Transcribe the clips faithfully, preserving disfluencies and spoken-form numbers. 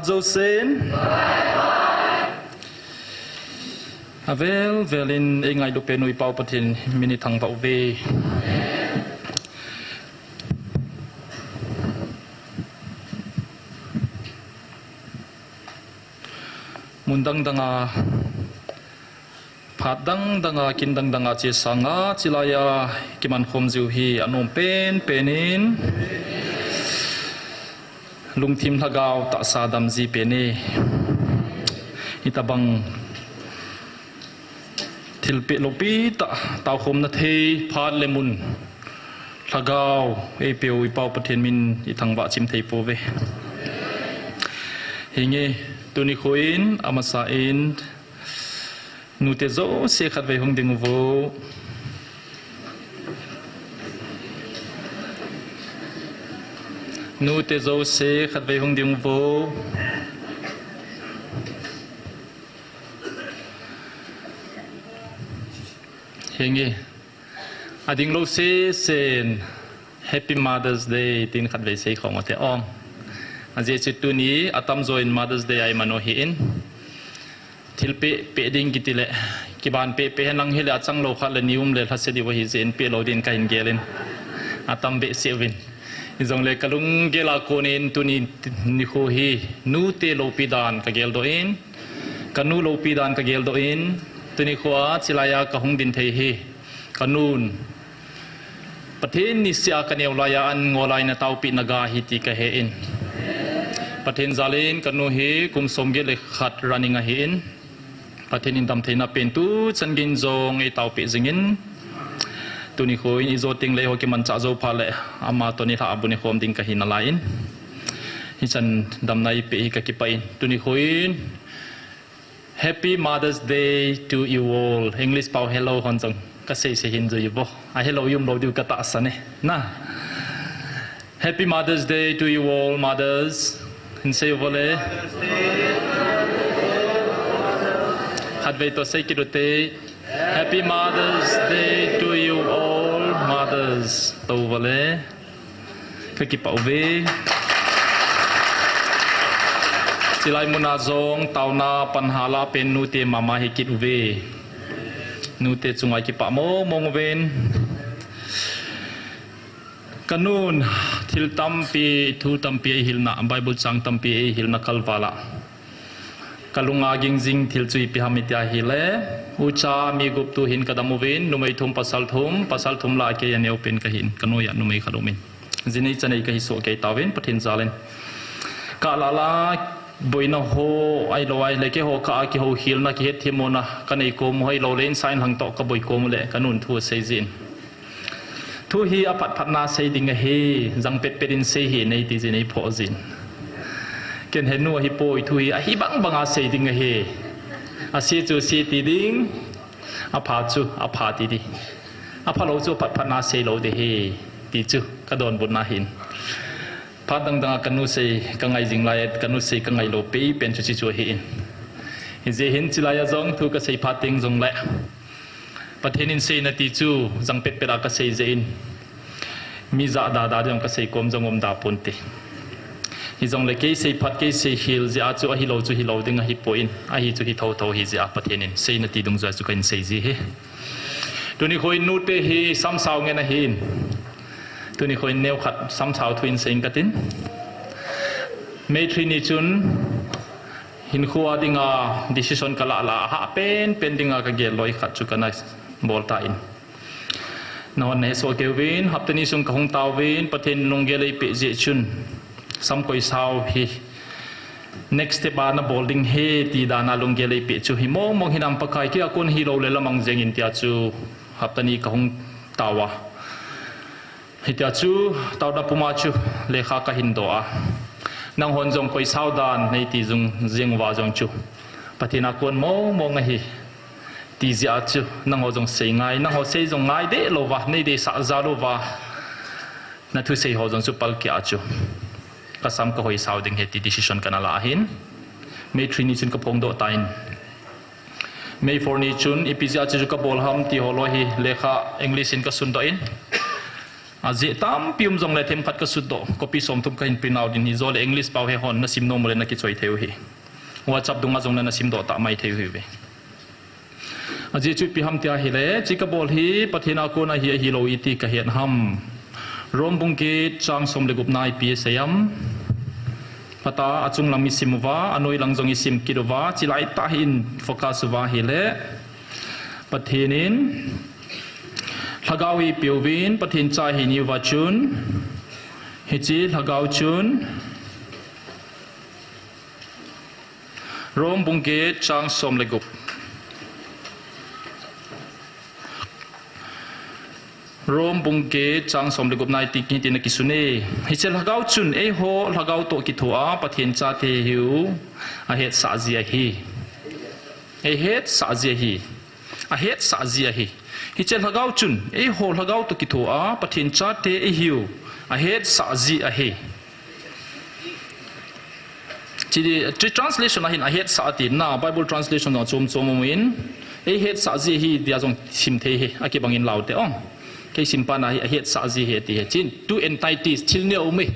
Jousen. Avel velin eingailu pen u i Pau Pathen min i thangvah uve. Mun dang danga, phat dang danga, kin dang danga che sanga, chilaiya kiman khom jiu hi anom pen penin, lungthim lhagao tahsa dam ji pen e. Hitabang thilpeh loupi tah, taokhomna thei phat le mun, lhagao eipeu i Pau Pathen min i thangvah chim thei pouve. Hinge, tuni khoin amasa in, nute jouse khatvei hung ding uvo. Nute jouse khatvei hung ding uvo. Hinge, ading lou sesen, Happy Mother's Day tin khatvei sei khom ute ong. Ajeh chu tuni atamjo in Mother's Day a iman u ahin, thilpeh peh ding kiti le, kiban peh peh henlang hile, achang lou khat le ni um le lhase diu ahi jeh in peh lou din kahin gel in, atam behseh uvin. Hijongle kalunggel a konin tuni nikho hi nute loupi dan kageldoh in, kanu loupi dan kageldoh in, tuni khoa chilaiya kahung din thei hi kanun Pathen niseh a kaneo laiya an ngol a eina taopeh na ga ahi ti kahe in, Pathen jalin kanu hi kum somget le khat running ahin, Pathen in damtheina pen tuchan geiyin jong eitaopeh jingin, tuni khoin ijo tengle eiho kimanchah jou phat le, ama toh nilhah a bu nekhom ding kahi nalai in, hichan damna eipeh hi kakipah in, tuni khoin Happy Mother's Day to you all. English pao hello hon jong kasei sei hin jui uvo. A hello i um lou diu katahsan e. Na, Happy Mother's Day to you all, mothers. Hin sei uvo le. Khatvei toh sei kit ute. Happy Mother's Day to you all, mothers. Tou uvo le. Kakipah uve. Chilai muna jong taona panha lah pen nute mama hi kit uve. Nute chunga kipah mong mong uvin. Kanun thil tampi, thu tampi eihilna, Bible chang tampi eihilna kalval a kalunga ging jing thil chu ipi ham itia ahile, ucha mi gup tuhin kadam uvin, numei thum pasal thum, pasal thum lah a kei aneopen kahin, kanoiya numei khat umin. Jinei chanei kahi soh kei tauvin, Pathen jalin. Kalah lah a boina ho ahilou ahile, keiho kah a kihoukhilna, kihetthemna kanei kom u ahilou le, insah inlhang toh kaboi kom u le, kanun thu asei jin. Thu hi aphat phatna sei ding ahi, jang pet pet in sei hih in eiti jin, eiphoh jin. Ken henu ahipoi, thu hi ahi bang banga sei ding ahi. Ase chu ase ti ding, apha chu apha ti ding. Aphalou chu aphat phatna sei lou ding ahi, ti chu kadonbutna ahin. Phat dang danga kanu sei kangai jing lai, kanu sei kangai lou pi pen chu hiche chu ahin. Hijeh hin chilaiya jong thu kasei phat teng jongle, Pathen in seina ti chu jang pet pet a kasei jeh in, mi jah da da ding jong kasei kom jong um da ponte. Hijongle kei sei phat, kei sei khel jeh a chu ahilou chu hilou ding ahipoi, ahi chu hi thotho ahi jeh a Pathen in seina ti dungjui a chu kahin sei ji ahi. Tuni khoin nute hi samsao ngen ahin. Tuni khoin neokhat samsao thu in sei inge katin. May three ni chun hinkhoa dinga decision kalah lah a hahpen pen dinga kagel loi khat chu kana bol tan. Nanghon nahesoh kei uvin, hapta ni sung kahung tauvin, Pathen in lunggel eipeh jeh chun, samkoi sao hi next step a nabol ding ahi ti dan a lunggel eipeh chu hi mong mong hinam, Pakai, keia kon hilou le lamang jeng in tia chu hapta ni kahung tao a. Hitia chu taona puma chu lekha kahin doh a, nanghon jong koi sao dan neiti jing uva jong chu Pathen a kon mong mong ahi ti jeh a chu nangho jong sei ngai, nangho sei jong ngai deh louva, nei deisah jal uva, nathusei ho jong chu palkeh a chu kasam kahoi sao ding ahi ti decision kana lah ahin, May three ni chun kaphongdoh tan. May four ni chun ipi jeh a chu kabol ham ti ho loi hi lekha English in kasundoh in, Ajeh tampi um jongle themkhat kasutdoh, copy somthum kahin print out in, ijole English pao he hon nasim nom uleh nakichoi thei u ahi. WhatsApp dunga jongle nasimdoh tah mai thei u ahiuve. Ajeh chu ipi ham tia ahile, hiche kabol hi Pathen a kona ahi ahilou iti kahet ham? Rom bung get chang som le gupna ipi asei ham? Phat a achung lang isim uva, anoi lang jong isim kit uva, chulai tah hi in focus uva ahile, Pathen in Lhagao eipeuvin, Pathen cha ihi uva chun, hiche Lhagao chun, Rom bung get chang som le gup. Rom bung get chang som le gupna iti, hitin akisun e. Hiche Lhagao chun eiho lhagao toh kithoa Pathen chate ihiu ahetsah ji ahi. Ahetsah ji ahi. Ahetsah ji ahi. Hiche Lhagao chun eiho lhagao toh kithoa Pathen chate ihiu ahetsah ji ahi. Hiche translation a hin ahetsah ati na, Bible translation a chom chom umin, eihetsah ji ahi tia jong sim thei ahi, akibangin Lao te ong. Kei simpa na hi ahetsah ji ahi ati ahi. Hiche tu entities, thil neo um e.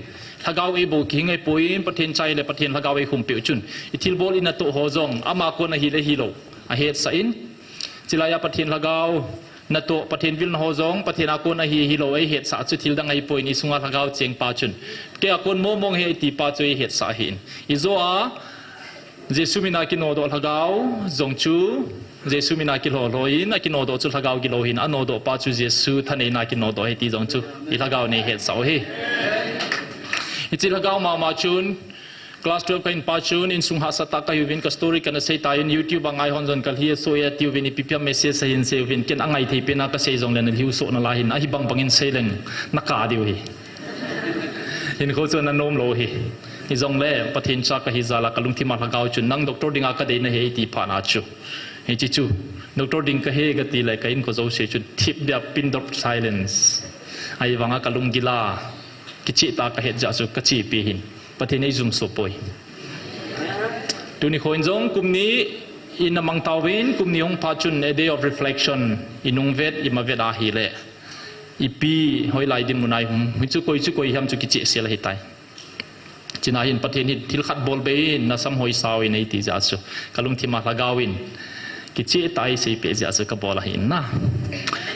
Lhagao eibou kihing ahipoi, Pathen cha ahile Pathen Lhagao eikhum peh u chun, ithilbol inatoh ho jong ama kona ahile ahilou ahetsah in, chulai a Pathen Lhagao natoh, Pathen vilna ho jong Pathen a kona ahi ahilou eihetsah chu thil dang ahipoi, isunga Lhagao chengpa chun, kei a kon mong mong ahi atipa chu eihetsah ahin. Ijo a Jesu mina kinodoh Lhagao jong chu, Jesu mina kilhoh lhoh in akinodoh chu Lhagao gilou ahin, anodoh pa chu Jesu thaneina kinodoh ahi ti jong chu ilhagao in eihetsah u ahi. Hiche Lhagao mama chun class twelve kahin pa chun insung hahsat tah kahiuvin, ka story kana sei tan, YouTube a ngai hon jong kalhi aso e atiuvin, ipi ipi ham message ahin seiyuvin, ken angai thei pena kasei jongle nalhiu soh nalai ahin, ahibang bangin sei leng nakah diu ahi. Hinkho chu ana nom lou ahi. Hijongle Pathen cha kahi jal a kalungthim a Lhagao chun nang doctor dinga kadei nahi eiti phat na chu, hiche chu doctor ding kahi kati le ka hinkho jouse chu thip dia, pin drop silence. Ahivanga kalunggil a kicheh tah kahet jeh chu kachepi ahin, Pathen in eijumso poi. Tuni nikho in jong kum ni in amang tauvin, kum ni hung phat chun a day of reflection, inung vet, ima vet ahile, ipi hoilai dinmun a ihung, hichu koi chu koi ham chu kichehsel ahitai. Chuna hin Pathen hin thil khat bol bei in, nasam hoisau in eiti jeh chu, kalungthim a Lhagao in kicheh tah a eiseipeh jeh chu kabol ahi na.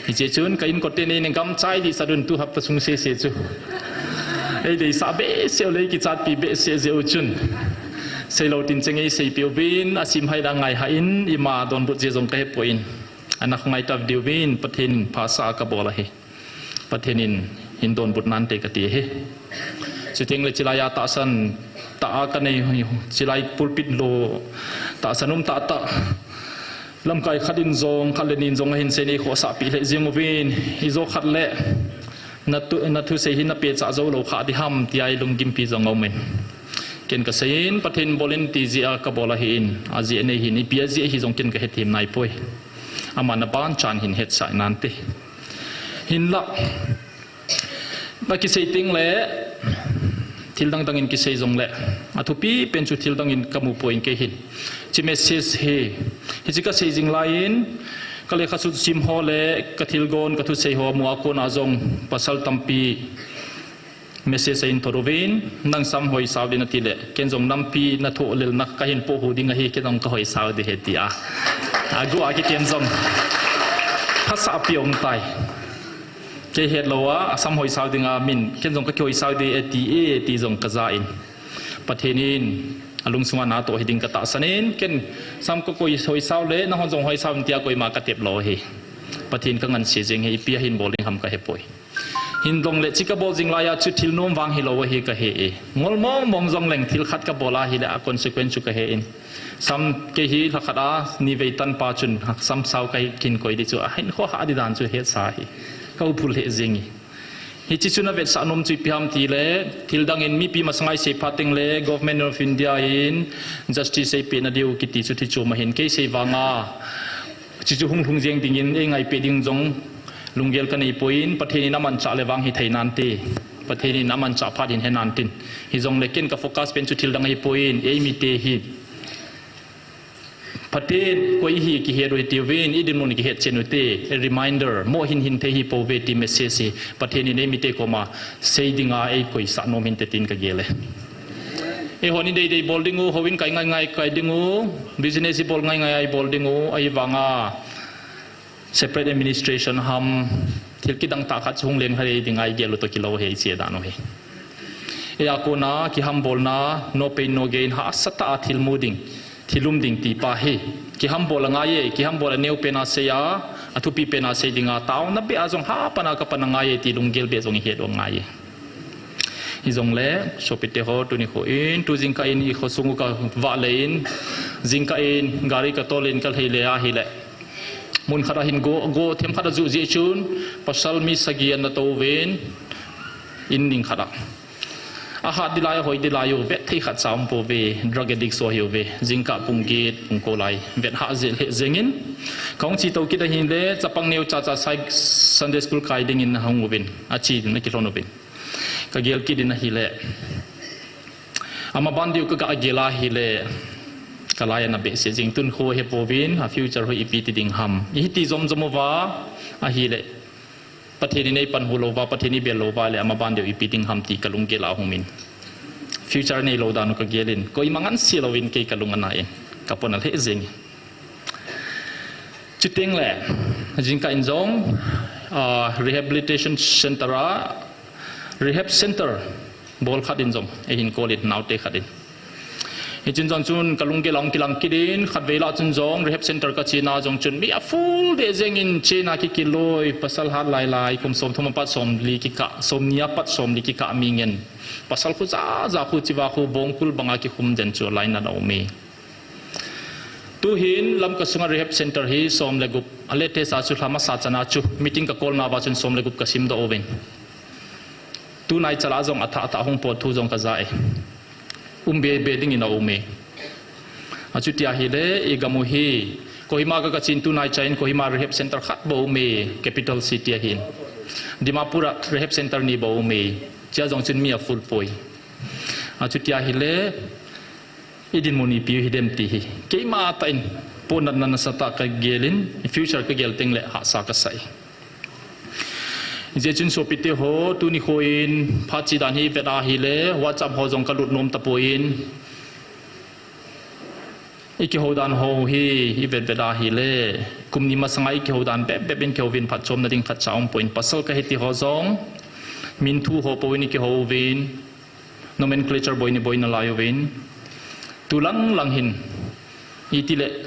Hiche chun ka inkote in eigamchai dehset un, tu hapta sung sese chu eideisah behseh u le eikichatpi behseh jeh u chun, seilou tin cheng eiseipeh uvin, asim hai le angai hah in, ima donbut jeh jong kahepoi in, ana khongai tah diuvin Pathen in phasah a kabol ahi. Pathen in hin donbut nante kati ahi. Chuteng le chulai a tahsan tah a kanei, chulai pulpit lo tahsan um tahtah, lamkai khat in jong, khat le ni in jong ahin sei in eikhohsahpi lheh jeng uvin, ijo khat le natu, nathusei hi napehcha joulou kha diham tia ilunggimpi jong aumin, ken kasei in, Pathen bol in ti jeh a kabol ahin, ajeh anei hin, ipi ajeh ahi jong ken kahethem naipoi. Aman aban chan hin hetsah nante. Hinla, nakisei tengle, thil dang dang in kisei jongle, athupi pen chu thil dang in kamupoi in kei hin, hiche message hi, hiche kasei jing laiyin, kalekhasut sim ho le kathilgon kathusei ho mu a kona jong pasal tampi message ahin thot uvin, nang sam hoisau ding natile, ken jong nampi nathoh lelna kahin pohhu ding ahi, ken jong kahoisau ding ahi tia, agu a kiten jong thasah pi aum tai. Kei hetlou a, asam hoisau dinga min, ken jong kakihoisau ding ati e ti jong kaja in, Pathen in alungsunga natoh hiding katahsan in, ken sam kakoi hoisau le nanghon jong hoisau in tia koima katep lou ahi. Pathen kanganse jeng ahi, ipi ahin bol ding ham kahepoi. Hinjongle hiche kabol jing laiya chu thil nom vang hilou ahi kahe e. Ngol mong mong jongleng thil khat kabol ahile a consequence chu kahe in, sam kei hi lhakhat a nivei tanpa chun sam sao kahin koi ding chu ahin kho hah ding dan chu hetsa ahi. Kauphul lheh jeng e. Hiche chu navetsah nom chu ipi ham tile, thil dang in mipi masanga isei phat tengle Government of India in justice eipeh nadiu kiti chu thi chom ahin, kei sei vanga hiche chu hung lhung jeng dingin eingaipeh ding jong lunggel kaneipoi in, Pathen in amanchah le vang hithei nante, Pathen in amanchah phat hin he nantin. Hijongle ken ka focus pen chu thil dang ahipoi in, eimite hi Pathen koi hi kihet u hite uvin, i dinmun kihet chen ute, reminder, mo hin hin thei hi pouve ti message hi Pathen in eimite koma sei dinga eikoisah nom hinte tin kagel e. Eihon i deidei bol ding u, houin kai ngai ngai kai ding u, business i bol ngai ngai a i bol ding u, ahivanga separate administration ham, thil kidang tah khat chu hung leng kha dei dinga i gel u toh kilou ahi, i che dan u hi. Eia kona kihambolna, no pain no gain, hahsatah a thil mu ding, thil um ding ti pa hi. Kihambol angai e, kihambol aneo pen a sei a, athupi pen a sei dinga, taona beh a jong hapan a kapan angai e ti lunggel beh jong i het u angai e. Hijongle, sopite ho, tuni kho in, tu jingkah in i khosung u kavah le in, jingkah in gari katol in kalhei le ahile, mun khat a hin go, go themkhat a juh jeh chun, pasal mi sagi ana tou uvin, in ning khat a. Ahat ding lai, ahoi ding lai u, vet thei khat cha um pouve, drug addict so ahiuve, jingkah pung get, pung ko lai, vet hah jeh lheh jeng in. Kahung che tou kit ahile, chapang neo chacha Sunday school kai dingin ahung uvin, ache din akilhon uvin. Kagel kit in ahile, amaban diu kaga gel ahile, kalai ana behseh jing, tun kho hepouvin, a future ho ipi ti ding ham. Ihiti jom jom uva ahile, Pathen in eipanhu louva, Pathen ibel louva le amaban diu ipi ding ham ti kalunggel a hung umin. Future neilou dan u kagel in, koima ngansi louvin kei kalung ana in, kapona lheh jeng. Chutengle, jingkah in jong, rehabilitation center a, rehab center bol khat in jong eihin kol in, naote khat in. Hichun jong chun kalunggel a hung kilang kit in, khatvei lah chun jong rehab center kachena jong chun mi afull deh jeng in, chena kikiloi, pasal hat lai lai, kum somthum apat somli kikah, somni apat somli kikah mi ngen, pasal khu jaja khu chiva khu bongkul banga kikhum den chu line a ana um e. Tuhin Lamka sunga rehab center hi som le gup, a latest a chu lha masa chana chu meeting kakolna uva chun som le gup kasimdoh uvin. Tunaicha lah jong athah athah hung pot thu jong kaja e. Um bebe dingin aum e. Achuti ahile, igam u hi Kohima kakachen tunaicha in Kohima rehab center khat bou um e, capital city ahin. Dimapur a rehab center ni bou um e. Chea jong chun mi afull poi. Achuti ahile, i dinmun ipi u hidem ti hi keima tah in, ponatna nasatah kagel in, future kagel tengle hahsa kasah e. Hijeh chun sopite ho, tuni kho in phat che dan hi ivet ahile, WhatsApp ho jong kalut nom tapoi in, ikihou dan ho hi ivet vet ahile, kum ni masanga ikihou dan bep bep in kihouvin, phatchomna ding khatcha umpoi in, pasal kahi ti ho jong, min thu ho pou in ikihou uvin, nomenclature boi ni boi nalai uvin, tu lang lang hin, itile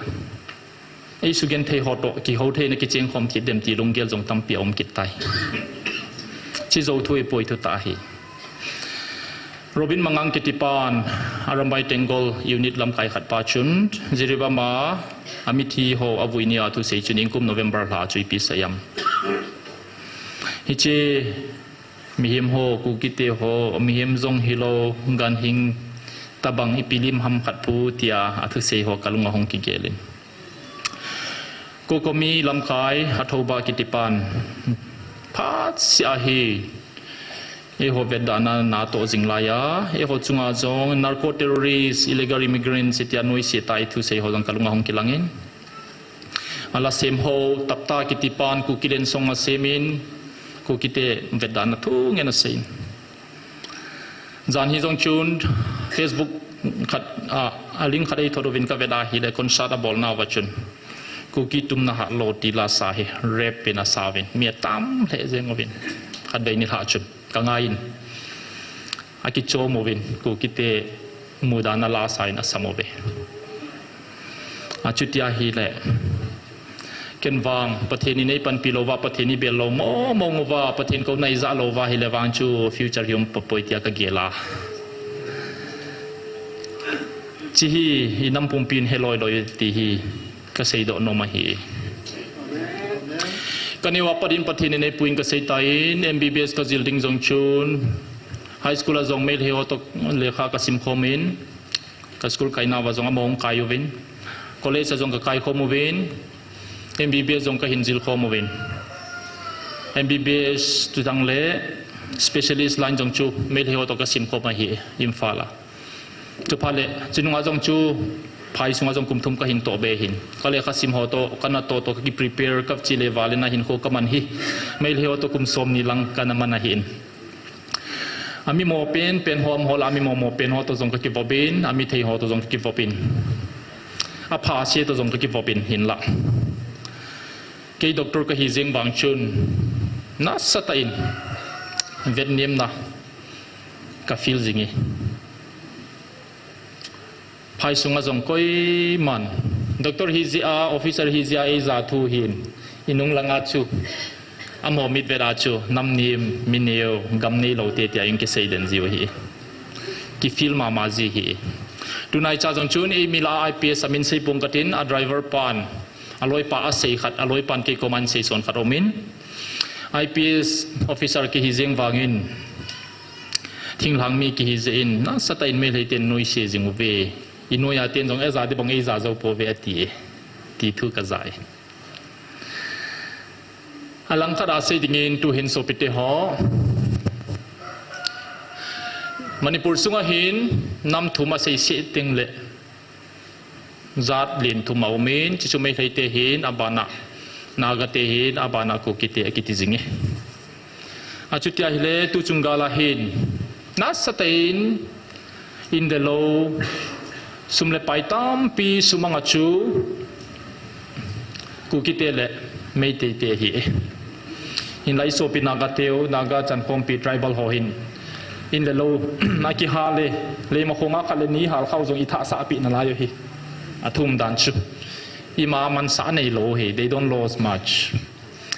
eisugenthei ho toh kihou theina kichengkhom thei dem ti lunggel jong tampi aum kit tai. Chi jou thu ipoi thu tah ahi. Robin Mangang kitipan, Arambai Tenggol unit lamkai khat pa chun, Jiribam a amithi ho avui nia thusei chun, ikum November lha chu ipi sei am? Hiche mihem ho, Kukite ho, mihem jong hilou, ganhing tobang ipi lim ham khat pu tia athusei ho kalung ahung kigel in. COCOMI lamkai, Athouba kitipan, phatseh ahi, eiho vetdana natoh jing laiya, eiho chunga jong narco terrorist, illegal immigrants itia noise tah a ithusei ho jong kalung ahung kilang in. Ala sem ho, Tapta kitipan Kukiland song asem in, Kukite vetdana thu ngen asei in. Jan hi jong chun Facebook khat a, a link khat eithot uvin kavet ahile, concert abolna uva chun, Kuki tumna hatlou ti lasa hi rap in asa uvin, mi atam lheh jeng uvin, khatvei nilhah chun kangai in, akichom uvin, Kukite mudana lasa in asam uve. Achuti ahile, ken vang Pathen in eipanpi louva, Pathen ibel lou mong mong uva, Pathen kouna ijah louva ahile vang chu future hi um papoi tia kagel a. Chi hi inam pumpin heloi loi ti hi kaseidoh nom ahi. Kaneo a pat in Pathen in eipuiyin kaseitan, MBBS kajil ding jong chun, high school a jong Meitei ho toh lekha kasimkhom in, ka school kaina uva jong amahon kai uvin, college a jong kakai khom uvin, MBBS jong kahin jil khom uvin. MBBS chuteng le specialist line jong chu Meitei ho toh kasimkhom ahi, Imphal a. Chuphat le, chununga jong chu Phai sunga jong kum thum kahin toh be hin. Ka lekha sim ho toh, kana toh toh, ka ki prepare, ka chi le val in a hinkho kaman hi. Meitei ho toh kum som ni lang kana man ahin. Ami mo pen, pen ho, am ho la, ami mo mo pen ho toh jong ka kivop in, ami thei ho toh jong ka kivop in. Apha ase toh jong ka kivop in hinla. Kei doctor kahi jeng vang chun, nasatah in, vetnemna ka feel jing e. Phai sunga jong koiman, doctor hi jeh a, officer hi jeh a, eija thu hin, inung langa chu, amaho mitvet a chu, nam nem, mi neo, gam neilou te tia in kisei den jiu hi. Ki feel mama ji hi. Tunaicha jong chun, eimi la I P S a min sei pong katin, a driver pan, aloipa asei khat, aloipan kei koman sei son khat umin. I P S officer kihi jeng vangin, thinglhang mi kihi jeh in, nasatah in Meitei ten noise jing uve. I noiya ten jong eija ding bang eija jou pouve ati e. Ti thu kaja e. Alangkhat a sei dingin tuhin sopite ho, Manipur sunga hin nam thum asei seh teng le jat len thum aumin, chuchu Meitei te hin abana, Naga te hin abana, Kuki te akiti jing e. Achuti ahile tuchung gal a hin, nasatah in, in le lou, sum le pai tampi sumang a chu, Kuki te le Meitei te ahi e. Hinla i sopi Naga teu, Naga, Chankhompi tribal ho hin, in le lou, akiha le, Leimakhong a khat le ni hal khau jong i thahsah pi nalai u hi. Athum dan chu. Ima mansah neilou hi, they don't lose much.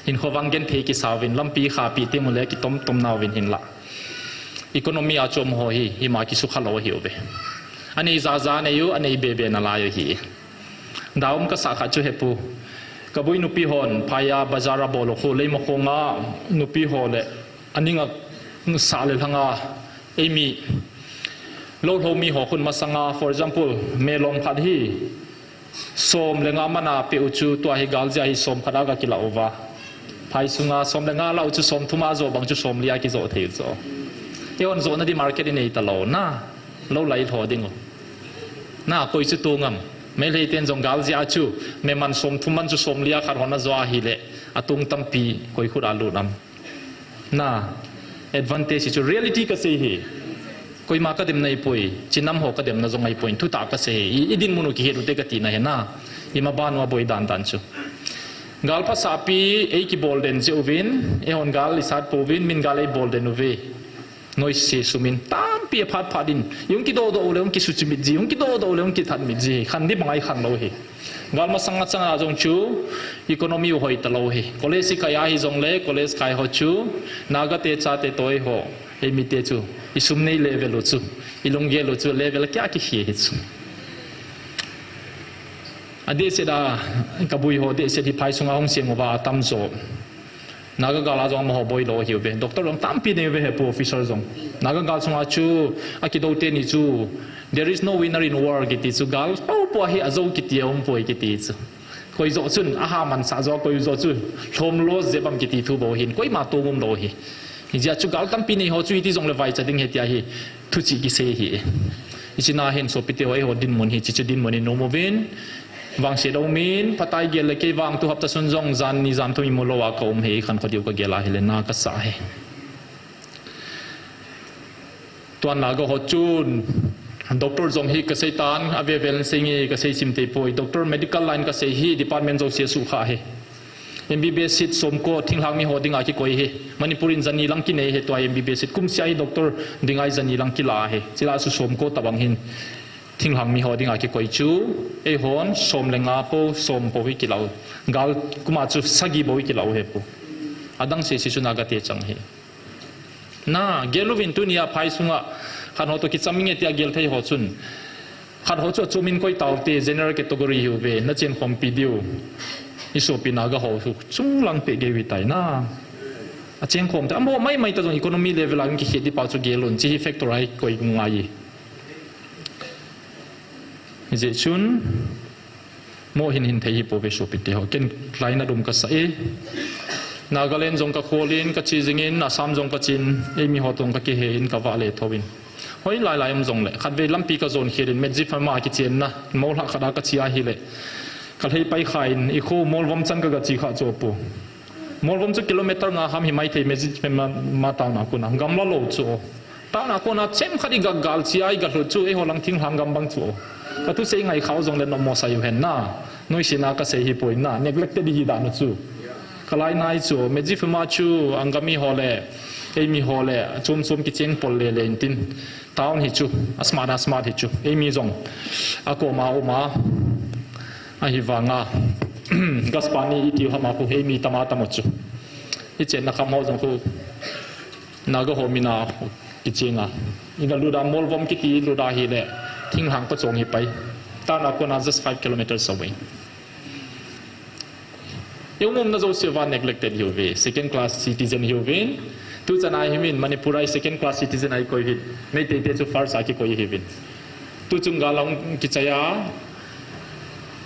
Hinkho vang genthei kisa uvin, lampi khapi teng u le kitom tom nauvin hinla. Economy a chom ho hi, ima kisukha lou ahiuve. Anei jaja nei u, anei bebe nalai u hi. Daum kasah khat chu hepu. Kabui nupi hon, phaiya bazar a bol u khu, Leimakhong a nupi ho le, aning a sah le lhang a, eimi, lou lhou mi ho khun masanga, for example, melom khat hi, som le nga mana pe u chu, tua hi gal jeh a hi som khat a ga kilah uva. Phai sunga som le nga lah u chu som thum a joh bang chu som li a kijoh thei u chu. Eihon johna di market i nei talou na, lou lai lho ding u. Na, koi chu tong am. Meitei ten jong gal jeh a chu, me man som thum man chu som li a khat hon ajoh ahile, atong tampi koi khut a lut am. Na, advantage chu reality kasei hi. Koima kademna ahipoi, chinam ho kademna jong ahipoi, thutah kasei hi. I, i dinmun u kihet u te katina hi na. Ima ban u aboi dan dan chu. Gal phasah pi, ei kibol den jeh uvin, eihon gal i sat pouvin, min gal ei bol den uve. Noise sumin, tampi aphat phat in. Hung kidoh doh u le, hung kisuchimit ji, hung kidoh doh u le, hung kithat mit ji. Khan di bang a i khan lou hi. Gal masang a chang a jong chu, economy u hoi talou hi. College i kai a hijongle, college kai ho chu, Naga te chate toh eiho, eimi te chu, i sum nei level u chu, i lunggel u chu, level kia kikhel hi chu. Adehset a, kabui ho dehset hi phai sunga hung seng uva atamjo. Naga gal a jong amaho boi lou ahiuve. Doctor jong tampi nei uve hepu, officer jong. Naga gal sunga chu, akidou teni chu, there is no winner in war kiti chu, gal popo hi ajou kiti aumpoi kiti chu. Koi joh chun, aha mansah joh, koi joh chu, lhom loss jep am kiti thu bou hin, koima tong umlou hi. Hijeh a chu gal tampi nei ho chu, hiti jongle vaicha ding ahi tia hi, thuchih kisei hi. Hiche na hin sopite ho, eiho dinmun hi, hiche chu dinmun in um uvin, vangset aumin, phatai gel le kei vang tu hapta sun jong, jan ni jan thum imu lou a ka um hi, khankho diu kagel ahile na kasah hi. Tuan Naga ho chun, doctor jong hi kasei tan, ave vel in sei nge kasei sim thei poi. Doctor medical line kasei hi, department jouse sukha hi. M B B S seat somko thinglhang mi ho dinga kikoi hi. Manipur in jani lang kinei hi tua M B B S seat. Kumsea hi doctor dinga hi jani lang kila hi. Chule chu somko tabang hin thinglhang mi ho dinga kikoi chu. Eihon som le nga po, som po hi kilau. Gal kuma chu sagi bou hi kilau hepu. Adang sese chu Naga te chang hi. Na, gel uvin tunia phai sunga, khat ho toh kicham inge tia gel thei ho chun. Khat ho chu achom in koi taute, general category hiuve, na chenkhompi diu. I sopi Naga ho chu chunglang peh gei uve tai na. Achengkhom te, amaho maimai ta jong economy level a kikhet di pa chu gel un, hiche hi factor a hi koi ngai. Hijeh chun, mo hin hin thei hi pouve sopite ho. Ken lainat um kasah e. Nagaland jong kakhol in, kache jing in, Assam jong kachen, eimi ho toh kakihe in, kavah le thou in. Hoilai lai um jongle, khatvei lampi kajon khel in, Medziphema kichenna, moulhah khat a kache ahile, kalhei pai khan, i kho Molvom chan kagache kha chu apu. Molvom chu kilometer nga ham hi maithei, Medziphema town a kona, gamla lou chu. Town a kona chemkhat i gagal che a, i galhut chu, eiho lang thinglhang gam bang chu. Kathusei ngai khau jongle nommo sah u hen na. Noisena kasei hipoi na, neglected hi dan u chu. Kalai nai chu, Medziphema chu, Angami ho le, eimi ho le, chom chom kicheng pol le le intin. Town hi chu, a smart, a smart hi chu. Eimi jong, akoma uma, ahivanga, Gaspani iti u ham a khu, eimi tama tamo chu. Ichenna kham ho jong khu, Naga ho mina kichenga. Ina lut a Molvom kiti lut ahile, thinglhang pachong hi pai. Town a kona just five kilometers away. I umumna jouse uva neglected hiuve, second class citizen hiuvin. Tuchan a hi min Manipur a hi second class citizen a ikoi uvin. Meitei te chu first a kikoi hiuvin. Tuchung gal a hung kichai a.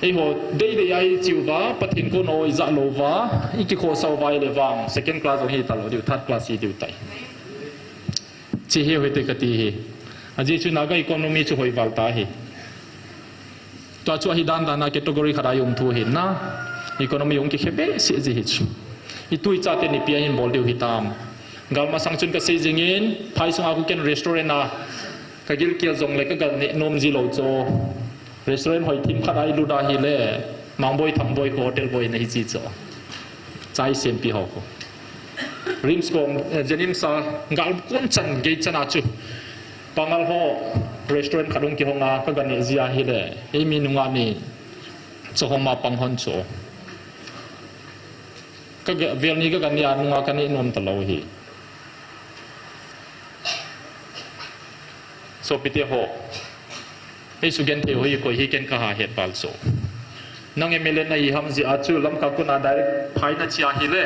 Eiho deidei a iche uva, Pathen kouna ijah lou uva, ikikhohsah uva ahile vang, second class jong hita lou diu, third class hi diu tai. Che hiu hite kati hi. Ajeh chu Naga economy chu hoi val ta hi. Tua chu ahi dan dan a category khat a i um thu ahi na. Economy hung kikhe behseh ji hi chu. I tu i chate nipi a hin bol diu hitam. Gal masang chun kasei jingin, phai sunga khu ken restaurant a kagilkel jongle kaga neh nom ji lou chu. Restaurant hoi thim khat a i lut ahile, Mangboi Thangboi khu hotel boi nahi ji chu. Chai sempi ho khu. RIMS kong, eh, JNIMS a gal kon chan gei chan a chu. Pangal ho restaurant khat hung kihong a kaga neh ji ahile, eimi nungah ni chu hom a pang hon chu. Kaga, vel ni kaga neh a nungah kaneh nom talou hi. Sopite ho. Ei sugenthei ho hi koi hi ken kaha het val chu. Nang MLA nahi ham jeh a chu Lamka kona direct phai nache ahile.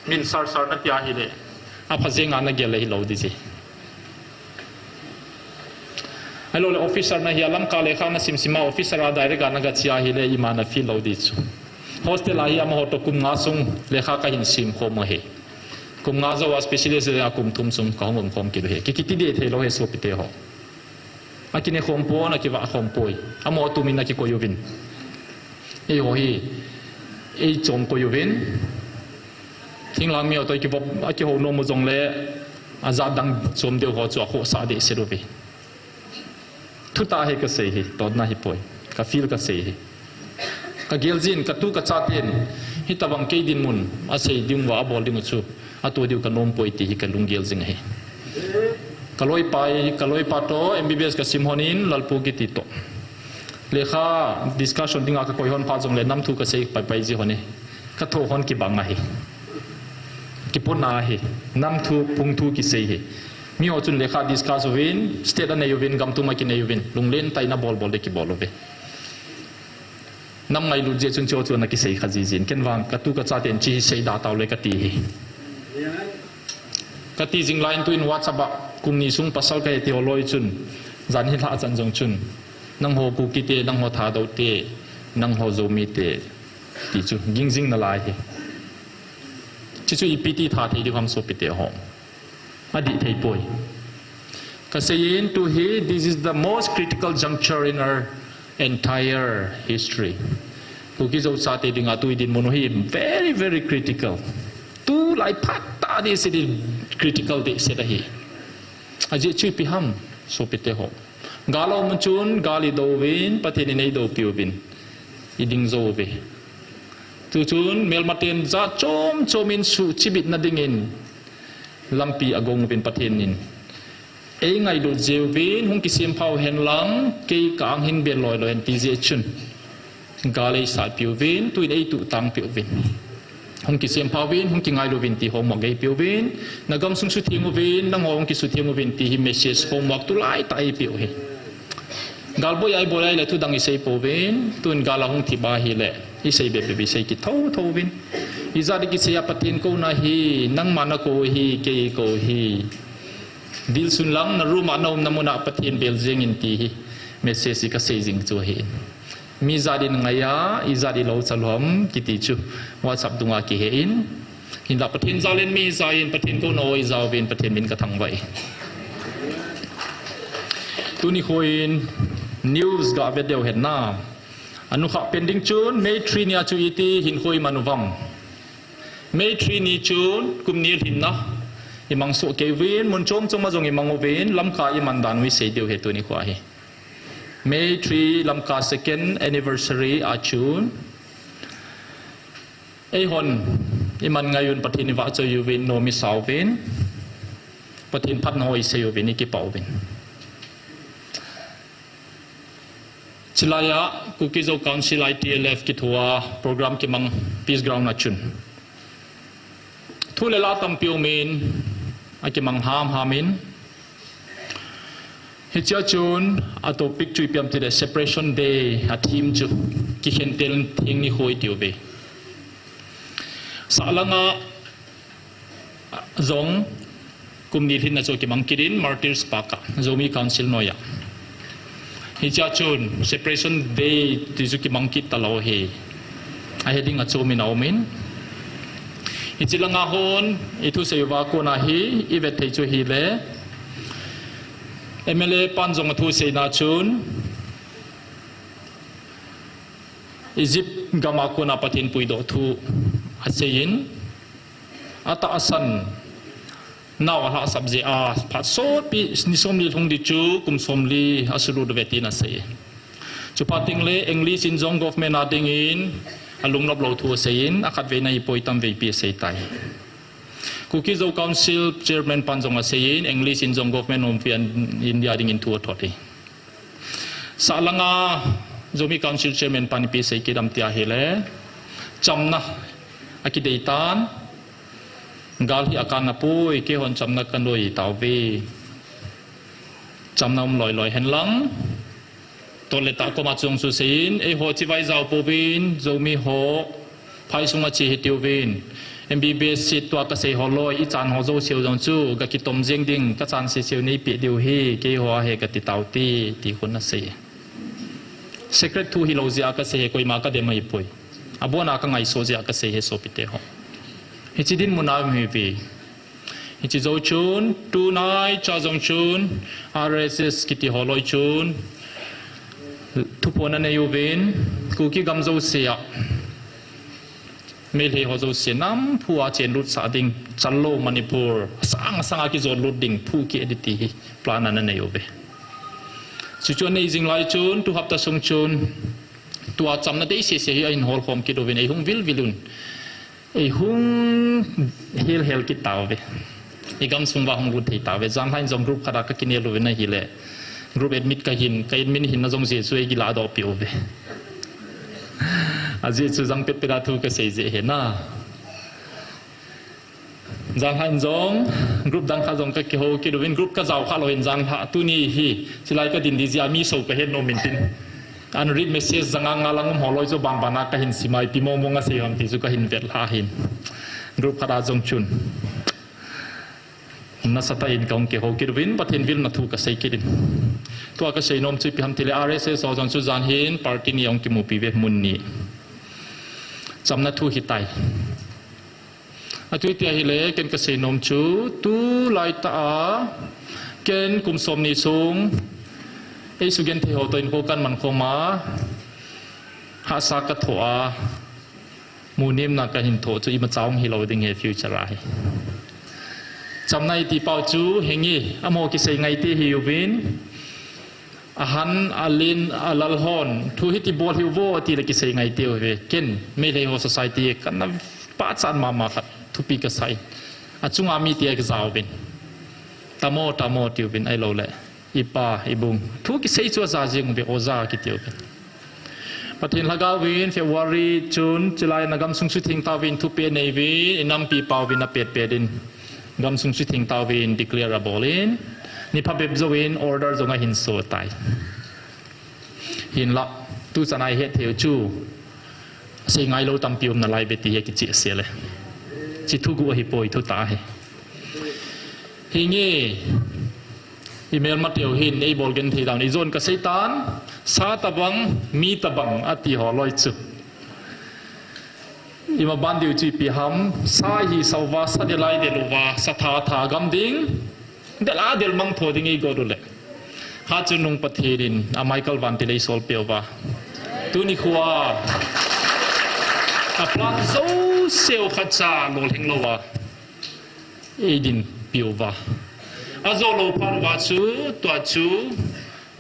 Min sir sir nati ahile. Apha jenga nagel le hilou ding ji. Ahilou le officer nahi a Lamka lekha nasim sim a officer a direct a nagache ahile ima nafeel lou ding chu. Hostel a hi amaho toh kum nga sung lekha kahin sim khom u ahi. Kum nga jou a specialist a kum thum sung kahung um khom kit u ahi. Ki, kiti ding theilou ahi sopite ho. Akine khom pon, akivah khom poi. Amaho tumin akikoi uvin. Eiho hi, eichom koi uvin. Thinglhang miho toh akivop, akihou nom u jongle, ajat dang chom deu ho chu akhohsah dehset uve. Thutah hi kasei hi, totna hipoi. Ka feel kasei hi. Kagel jin, katu kachaten, hitobang kei dinmun, asei ding uva, abol ding u chu, ato diu kanom poi ti hi kalunggel jing ahi. Kaloipa, kaloipa toh, MBBS kasim hon in, Lalpu kiti toh. Lekha discussion dinga kakoi hon phat jongle, namthu kasei paipai ji hon e. Kathoh hon kibang ahi. Kipona ahi. Namthu, phungthu kisei hi. Miho chun lekha discuss uvin, state anei uvin, gamtum akinei uvin, lunglen tah in abol bol le kibol uve. Nam ngailut jeh chun chuchu ana kisei kha jijin, ken vang katu kachaten chi hi seida taule kati hi. Kati jing laiyin tuin WhatsApp a kum ni sung pasal kahe ti ho loi chun, jan hi lhah chan jong chun, nangho Kuki te, nangho Thadou te, nangho Zomi te, ti chu ging jing nalai hi. Chuchu ipi ti tha thei diu ham sopite ho. Adih thei poi. Kaseiyin tu hi, this is the most critical juncture in our entire history. Kuki Zo chate dinga tu idinmun u hi very, very critical. Tulai phat a dehset hi critical dehset ahi. Ajeh chu ipi ham, sopite ho. Gal aum chun, gal idouvin, Pathen in eidoupiuvin. Iding jouve. Tuchun, melmaten jat chom chom in suhchibitna dingin lampi agong uvin Pathen in. Eingailut jiuvin, hung kisempha uhen lang, kei ka-ang hin bel loi loi hen ti jeh chun. Gal eisatpiuvin, tuin eituhtangpiuvin. Hung kisempha uvin, hung kingailuvin ti ho mong eipeuvin. Nagamsung sutheng uvin, nangho hung kisutheng uvin ti hi message homework tulaitah eipeu hi. Gal boi a ibol ahile thudang iseipouvin, tun gal ahung thip ahile, isei bep bep isei kit thotho uvin. Ijat ikisei a Pathen kouna hi, nangma nakou hi, kei kou hi. Dilsun lang, na room a naumna mun a Pathen bel jengin ti hi message hi kasei jing chu ahi. Mi jat in ngai a, ijat ilou chalhom kiti chu WhatsApp dunga kihe in. Hinla Pathen jal in mi hijai in, Pathen kouna ho hijau vin, Pathen min kathangvah e. Tuni khoin news gave deu hen na. Anukha pending chun May three nia chu iti hinkho iman uvem. May three ni chun kum ni lhinna imang soh kei uvin, mun chom chom a jong imang uvin, Lamka iman dan u isei diu ahi tuni khoa hi. May three Lamka second anniversary a chun eihon iman ngai un Pathen ivahchoi uvin, nom isa uvin, Pathen phatna ho isei uvin, ikipah uvin. Chulaiya Kuki Zo Council I T L F kithua program kimang Peace Ground a chun thu le la tampi umin, akimang hamham in, hichea chun a topic chu ipi ham itile Separation Day a theme chu kikhentel theng nikho itiuve. Sahlanga jong kum ni lhinna chu kimang kit in Martyrs Park a, Zomi Council noiya. Hichea chun Separation Day ti chu kimang kit talou ahi. Ahe ding achom in aumin. Hiche langa hon ithusei uva kona hi ivet thei chu ahile, M L A pan jong athuseina chun Egypt gam a kona Pathen puidoh thu aseiyin, atahsan nao alhahsap jeh a phat sotpi ni somli lhung ding chu kum somli asulut uve tin asei. Chuphat tengle English in jong government a dingin alungnop lou thu aseiyin, akhatvei na hipoi, tamveipi asei tai. Kuki Zo Council Chairman pan jong aseiyin, English in jong Government of India dingin thu athot e. Sahlanga Zomi Council Chairman pan ipi asei kit ham tia ahile, chamna akidei tan, gal hi akanna poi, keihon chamna kanei tauve. Chamna um loiloi henlang, tol le tah koma chun chu seiyin, eiho chibai jao pouvin, Zomi ho phai sunga che hitiuvin, M B B S seat tua kasei ho loi, ichan ho jouseu jong chu gakitom jeng ding, kachan seseu neipeh diu ahi, keiho ahi kati taute, ti khun asei. Secret thu hilou jeh a kasei ahi, koima kadem ahipoi. Abona kangaisou jeh a kasei ahi sopite ho. Hiche dinmun a um ahiuve. Hiche jou chun, tunaicha jong chun, R S S kiti ho loi chun thuphon anei uvin, Kuki gam jousea Meitei ho jouse namphu a chenlut sah ding, Challo Manipur, asang asang a kijotlut ding, phukheh ding ti hi plan ananei uve. Chuchu anei jing lai chun, tu hapta sung chun, tua chamna dei sese hi ahin holkhom kit uvin, eihung vilvil un. Eihung helhel kit tauve. Igamsung uva hung lut thei tauve. Janlhah in jong group khat a kakinel uvin ahile, group admin kahin, ka admin hinna jong jeh chu eikiladoh peh uve. Ajeh chu jang petpet a thu kasei jeh ahi na. Janlhah in jong group dang khat jong kakihou kit uvin, group kajao kha lou hin, janlhah tuni hi chulai kadin ding jeh a mi sou kahet nom in tin, unread message janga nga lang um ho loi chu banban a kahin sim a, ipi mongmong asei ham ti chu kahin vetlha ahin. Group khat a jong chun nasatah in kahung kihou kit uvin, Pathen vilna thu kasei kit in. Tua kasei nom chu ipi ham itile, R S S ho jong chu jan hin party ni ahung kimupi uve, mun ni. Chamna thu hitai. Atu iti ahile, ken kasei nom chu, tulaitah a, ken kum somni sung eisugenthei ho toh hinkho kaman khom a, hahsa kathoh a, munemna kahin thoh chu imacha hung hilou ding ahi future a hi. Chamna iti pau chu hinge, amaho kisei ngaite ahiuvin, ahan, alen, alal hon thu hiti bol hiuvo tile kisei ngaite uve. Ken Meitei ho society kana pachat mama khat thupi kasai. Achunga mite akijauvin, tamo, tamo tiuvin, ahiloule ipa, ibung, thu kisei chu aja jeng uve, oja kitiuvin. Pathen lhagao vin February chun chulai nagamsung sutheng tauvin, thupeh neiyuvin, inampi pauvin apetpet in, gamsung sutheng tauvin declare abolin, ni phabep jouvin order jong ahin sotai. Hinla tuchan a ihet theiu chu, sei ngailou tampi um nalaiuve ti hi akichehsel e. Hiche thuguh ahipoi, thutah ahi. Hinge, imelmateu hin eibol genthei tauvin, ijon kaseitan, sa tobang, mi tobang ati ho loi chu. Ima ban diu chu ipi ham, sa ihisah uva, sa del a idel uva, sa tha tha gam ding, del a del mang tho ding eigot uleh, Hatchungnung Pathen in a Michael Vantil eisol peh uva, tuni khoa a plan jouse u khatcha lolhing louva eidin peh uva. Ajo lou phat uva chu, tua chu,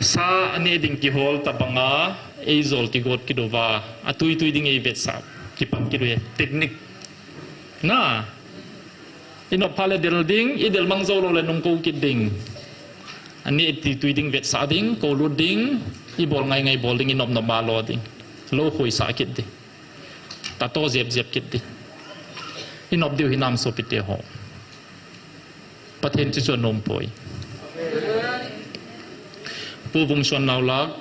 sa aneh ding kihol tabanga, eijol kigot kit uva, atui tui ding eivetsah kipan kit uve, technique. Na, inop phat le del ding, idel mang jou lou le nung kou kit ding. Aneh ti tui ding vetsah ding, kou lut ding, ibol ngai ngai bol ding, inop nop a lo ding. Lou khoisah kit ding. Tato jep jep kit ding. Inop diu hinam sopite ho. Pathen chu chu anom poi. Pu Vungsuan Naulak,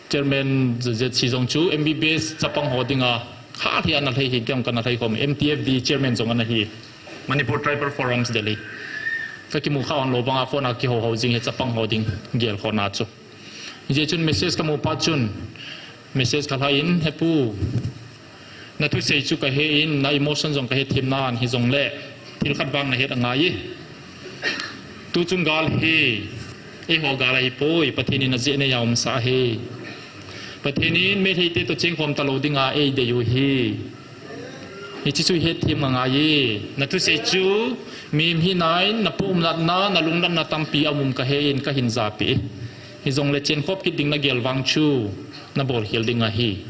Chairman Z Z C jong chu M B B S chapang ho dinga, kha hi ana lhai hi, kiam kana lhai khom, M T F D Chairman jong ana hi. Manipur Tribal Forums Delhi. Ka kimu kha on lou banga phone a kihou hou jing hi chapang ho ding gel khona chu. Hijeh chun message kamu phat chun, message kalhai in, He pu, na thusei chu kahe in, na emotion jong kahe thim nan, hijongle thil khat vang nahet angai e. Tuchung gal hi eiho gal ahipoi, Pathen in ajeh nei a umsah ahi. Pathen in Meitei te toh chengkhom talou dinga eidei u ahi. Hiche chu ihet thim angai e. Na thusei chu mihem hina in, na puhnatna, na lungnatna tampi aum kahe in, kahin japeh e. Hijongle chenkhop kit ding nagel vang chu nabol khel ding ahi.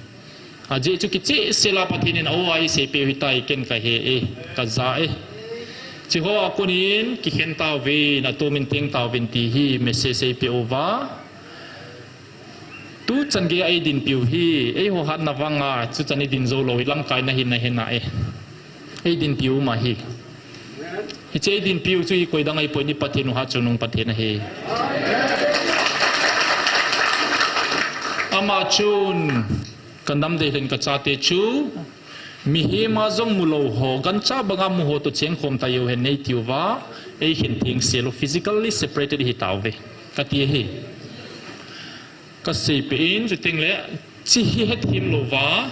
Ajeh chu kicheh sela Pathen in a-o a eiseipeh u ahitai, ken kahe e, kaja e. Hicheho a konin kikhen tauvin, atomin teng tauvin ti hi message eipeh uva. Tuchan geiya eidinpiu hi, eiho hatna vanga, tuchan idin jou lou hi, lamkaina hi nahe nai e. Eidinpiu um ahi. Hiche eidinpiu chu hi koidang ahipoi, i Pathen u Hatchungnung Pathen ahi. Ama chun, kanam deilen kachate chu, mihem a jong mulou ho, gancha banga mu ho toh chengkhom taiyu hen neitiuva, eikhen thengsel u physically separated ihitauve, kati ahi. Kaseipeh in, chuteng le, hiche hi hethem louva,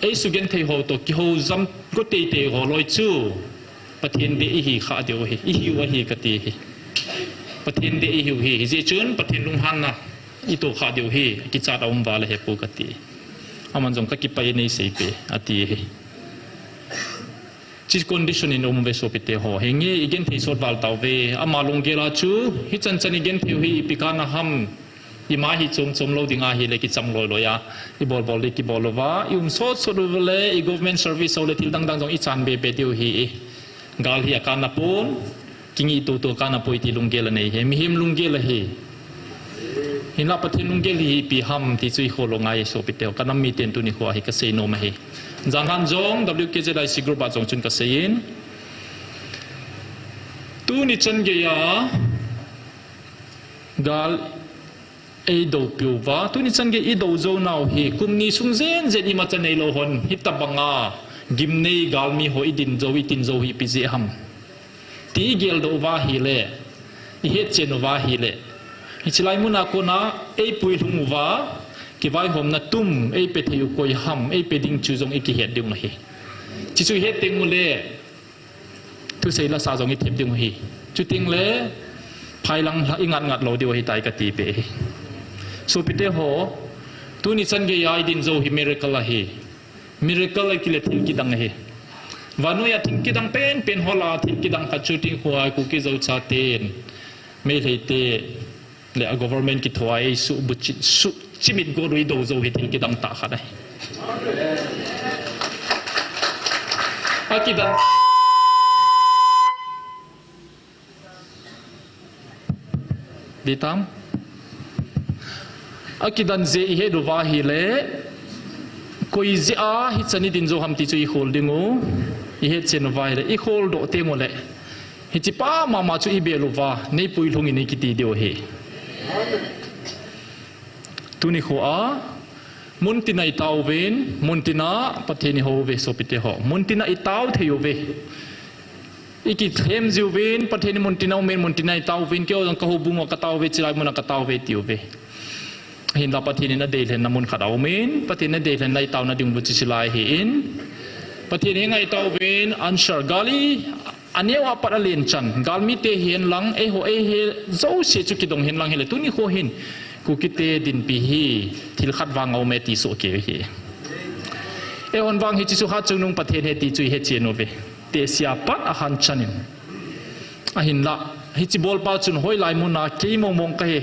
eisugenthei ho toh kihoujam go teitei ho loi chu, Pathen deh ihi kha diu ahi, ihiu ahi kati ahi. Pathen deh ihiu ahi, hijeh chun Pathen lunghanna ito kha diu ahi, kichat aum val ahi pu kati. Aman jong kakipah in eiseipeh, ati ahi. Hiche condition in aume sopite ho. Hinge igenthei sot val tauve. Ama lunggel a chu, hichan chan igenthei u hi ipi kana ham. Ima hi chom chom lou ding ahile kicham loi loi a. Ibol bol ding kibol louva. Ium sot sot u le, i government service ho le thil dang dang jong ichan be be diu ahi. Gal hi akana pon. Kingih tutu kana poi ti lunggel anei ahi, mihem lunggel ahi. Hinla Pathen lunggel hi ipi ham ti chu ikhol u ngai sopite ho. Kanam miten tuni khoa hi kasei nom ahi. Janhan jong W K Z I C group a jong chun kasei in. Tuni chan geiya gal eidoupiuva, tuni chan gei idou jou nau hi, kum ni sung jen jen imacha neilou hon, hitobanga gimnei galmi ho idin jou, itin jou hi ipi jeh ham. Ti igeldoh uva ahile, ihetchen uva ahile, hiche lai muna kona eipuilhung uva, kivaihomna tum eipe thei u koi ham, eipe ding chu jong ikihet ding ahi. Hiche chu ihet teng ule, thusei lasa jong ithep ding ahi. Chuteng le, phailang ingat ngat lou diu ahitai kati peh ahi. Sopite ho, tuni chan geiya idin jou hi miracle ahi. Miracle akile thil kidang ahi. Vannoi a thil kidang pen pen hola thil kidang khat chu tuni khoa Kuki Zo chaten, Meitei te, le a government kithoa eisuh buchit suh chimit got u idou jou hi thil kidang tah khat ahi. Akidan ditam. Akidan jeh ihet uva ahile, koi jeh a hichan idin jou ham ti chu ikhol ding u, ihetchen uva ahile, ikholdoh teng ule, hichepa mama chu ibel uva, neipuilhung in ikiti diu ahi. Tuni khoa, muntina itauvin, muntina Pathen ihouvin sopite ho. Muntina itao thei uve. Ikithem jiuvin, Pathen muntina umin, muntina itauvin, keiho jong kahoubung uva kataove, hiche lai muna kataove tiuve. Hinla Pathen in adeilhenna mun khat aumin, Pathen in adeilhenna itaona ding bou chu chilai ahin. Pathen in angaitao uvin, answer gal hi aneo a pat alen chan, galmite hihen lang, eiho eiho jouse chu kidong hen lang hile, tuni kho hin Kukite dinpi hi thil khat vang aume ti soh kei hi. Eihon vang hiche chu hatchungnung Pathen ahi ti chu ihet chen uve. Tesia pat ahan chanin. Ahinla, hiche bolpa chun hoilai muna kei mongmong kahi,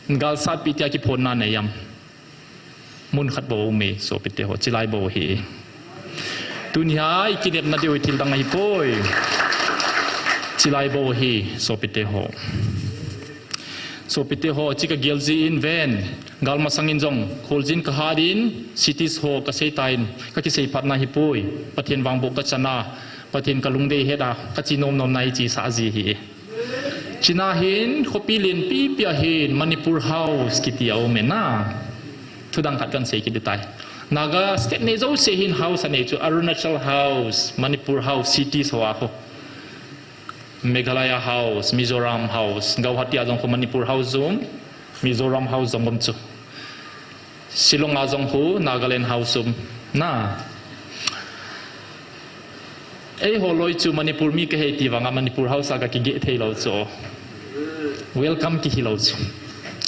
galsatpi tia kiphonna nei am. Mun khat bou aume, sopite ho, chilai bou ahi. Tunia ikinepna diu hi thil dang ahipoi. Chilai bou ahi, sopite ho. Sopite ho, hiche kagel jin ven, gal masangin jong, kholjin kahat in, cities ho kasei tan, kakiseiphatna ahipoi. Pathen vang bou kachana, Pathen kalungdei heta, kache nomnomna hiche sah ji ahi. China hin, khopi lenpipia hin, Manipur House kiti aume na. Thudang khat kahin sei kit tai. Naga state nei jouse hin house anei chu, Arunachal House, Manipur House, cities ho a ho. Meghalaya House, Mizoram House, Guwahati a jong khu Manipur House um, Mizoram House jong um chu. Shillong a jong khu Nagaland House um, na. Eiho loi chu Manipur mi kahi ti vanga Manipur House a kakigeh theilou chu. Welcome kihilou chu.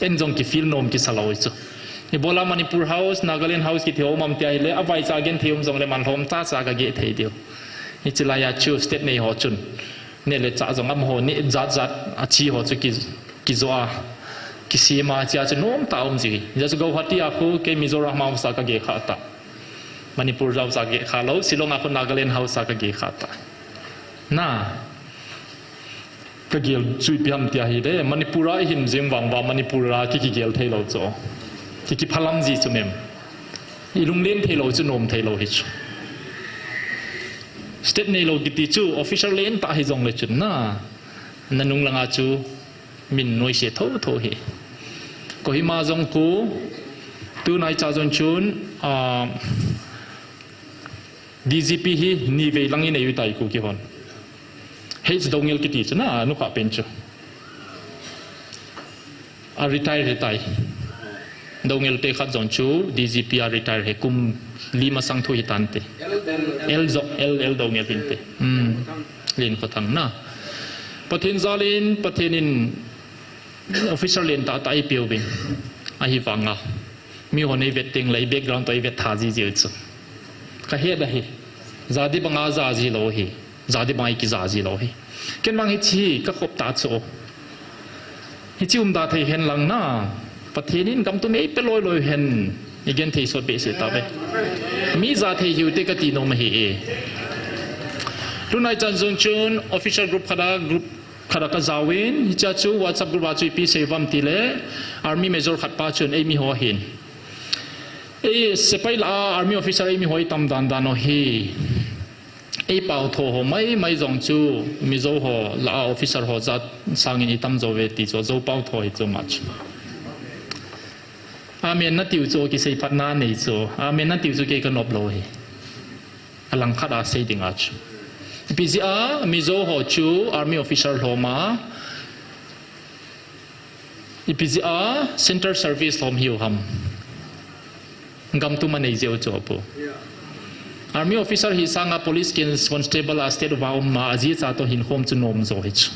Eijong kifeel nom kisalou chu. Ibola Manipur House, Nagaland House kiti ho um am tia hile, avaicha genthei um jongle man lhom tacha kageh thei diu. Hiche laia chu state nei ho chun. Neh le chah jong amaho neh jat jat ache ho chu ki, kijoh a, kisem a, chea chu nomtah a um ji. Hijeh chun Guwahati a khu kei Mizoram House a kageh kha ta. Manipur House a geh kha lou, Shillong a khu Nagaland House a kageh kha ta. Na, kagel chu ipi ham tia hile, Manipur a ihin jeng vang uva Manipur a ki, kigel theilou chu. Ki, kiphalam ji chu mem. Ilunglen theilou chu, nom theilou hi chu. State neilou kiti chu, officer lentah hijongle chun na, nanung langa chu min noise thotho hi. Kohima jong khu, tunaicha jong chun, ah, D G P hi nivei lang inei u tai Kuki hon. H Doungel kiti chu na, nukha pen chu. A retire ahitai. Doungel te khat jong chu D G P a retire ahi, kum li masang thu hitante. L jo, L, L Doungel hinte. Hmm. Lenkhothang na. Pathen jalin, Pathen in officer lentah tah eipeuvin. Ahivanga mihon eivet tengle i background toh eivet tha jiji u chu. Kahet ahi. Jadi banga jaji lou hi. Jadi banga ikija ji lou hi. Ken vang hiche hi kakhop ta chu. Hiche umda thei hen lang na. Pathen in gamtum eipe loi loi hen. Igenthei sot behseh tauve. Mi ja thei hiu te kati nom ahi e. Tunaichan jong chun officer group khat a, group khat a kajaovin, hichea chu WhatsApp group a chu ipi sei uvam tile, Army Major khat pa chun eimi ho ahin. Ei, sepai lah a Army officer eimi ho itam dan dan u hi. Eipaotho ho maimai jong chu, Mizo ho lah a officer ho jat sangin itam jouve ti chu, ajo paotho hi chu ama chu. Amen natiu chu, kiseiphatna nei chu. Amen natiu chu kei kanop lou hi. Alangkhat a sei dinga chu. Ipi jeh a, Mizo ho chu Army officer lhom a, ipi jeh a Central Service lhom hiu ham. Gamtum anei jeh u chu apu. Army officer hi sanga police constable a state uva um a, aji acha toh hinkhom chu nom jo hi chu.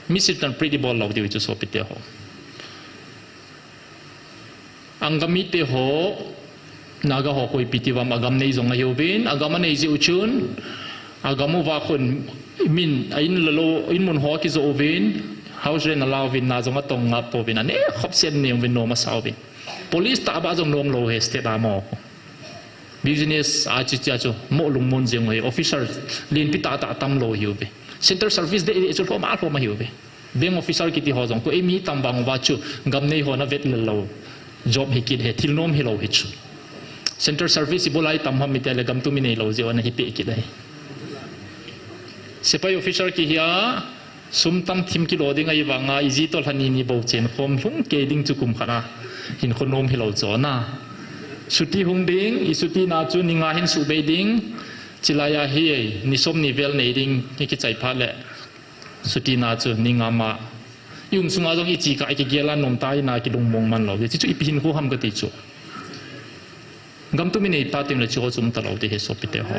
Misinterpret ibol lou diu hi chu sopite ho. Angami te ho, Naga ho koi ipi ti uvam, agam nei jong ahiuvin, agam anei jeh u chun, agam uva khun, min, a in lalo, in mun ho akijoh uvin, house rent alauvin, na jong atong ngap pouvin, aneh khop sen neuvin, nom asauvin. Police tah bah jong nom lou hi state a mo. Business a chu, chu, chu, mo lungmon jeng u hi, officer lenpi tah tah tam lou hiuve. Central service deh deh chu lhom a lhom ahiuve. Bank officer kiti ho jong khu eimi tam vang uva chu gam nei hon avet lel lou job hi kit hi, thil nom hilou hi chu. Central service ibola itam ham itile gamtum inei lou jeh u ana hi peh kit ahi. Sepai officer kihi a, sum tam thim kilo ding ahivanga, iji toh lha ni ni bou chen khom lhung kei ding chu kum khat a hinkho nom hilou chu ana. Chutti hung ding, i chutti na chu ni nga hin suhbei ding, chulai a hi ni som ni vel nei ding, kichai phat le. Chutti na chu ni nga ma, I um sunga jong i chi kah a i kigel a nom ta, i na kilungmong man lou. Hichu ipi hinkho ham kati chu. Gam tum i nei ta teng le chu chu um ta lou ti hi sopite ho.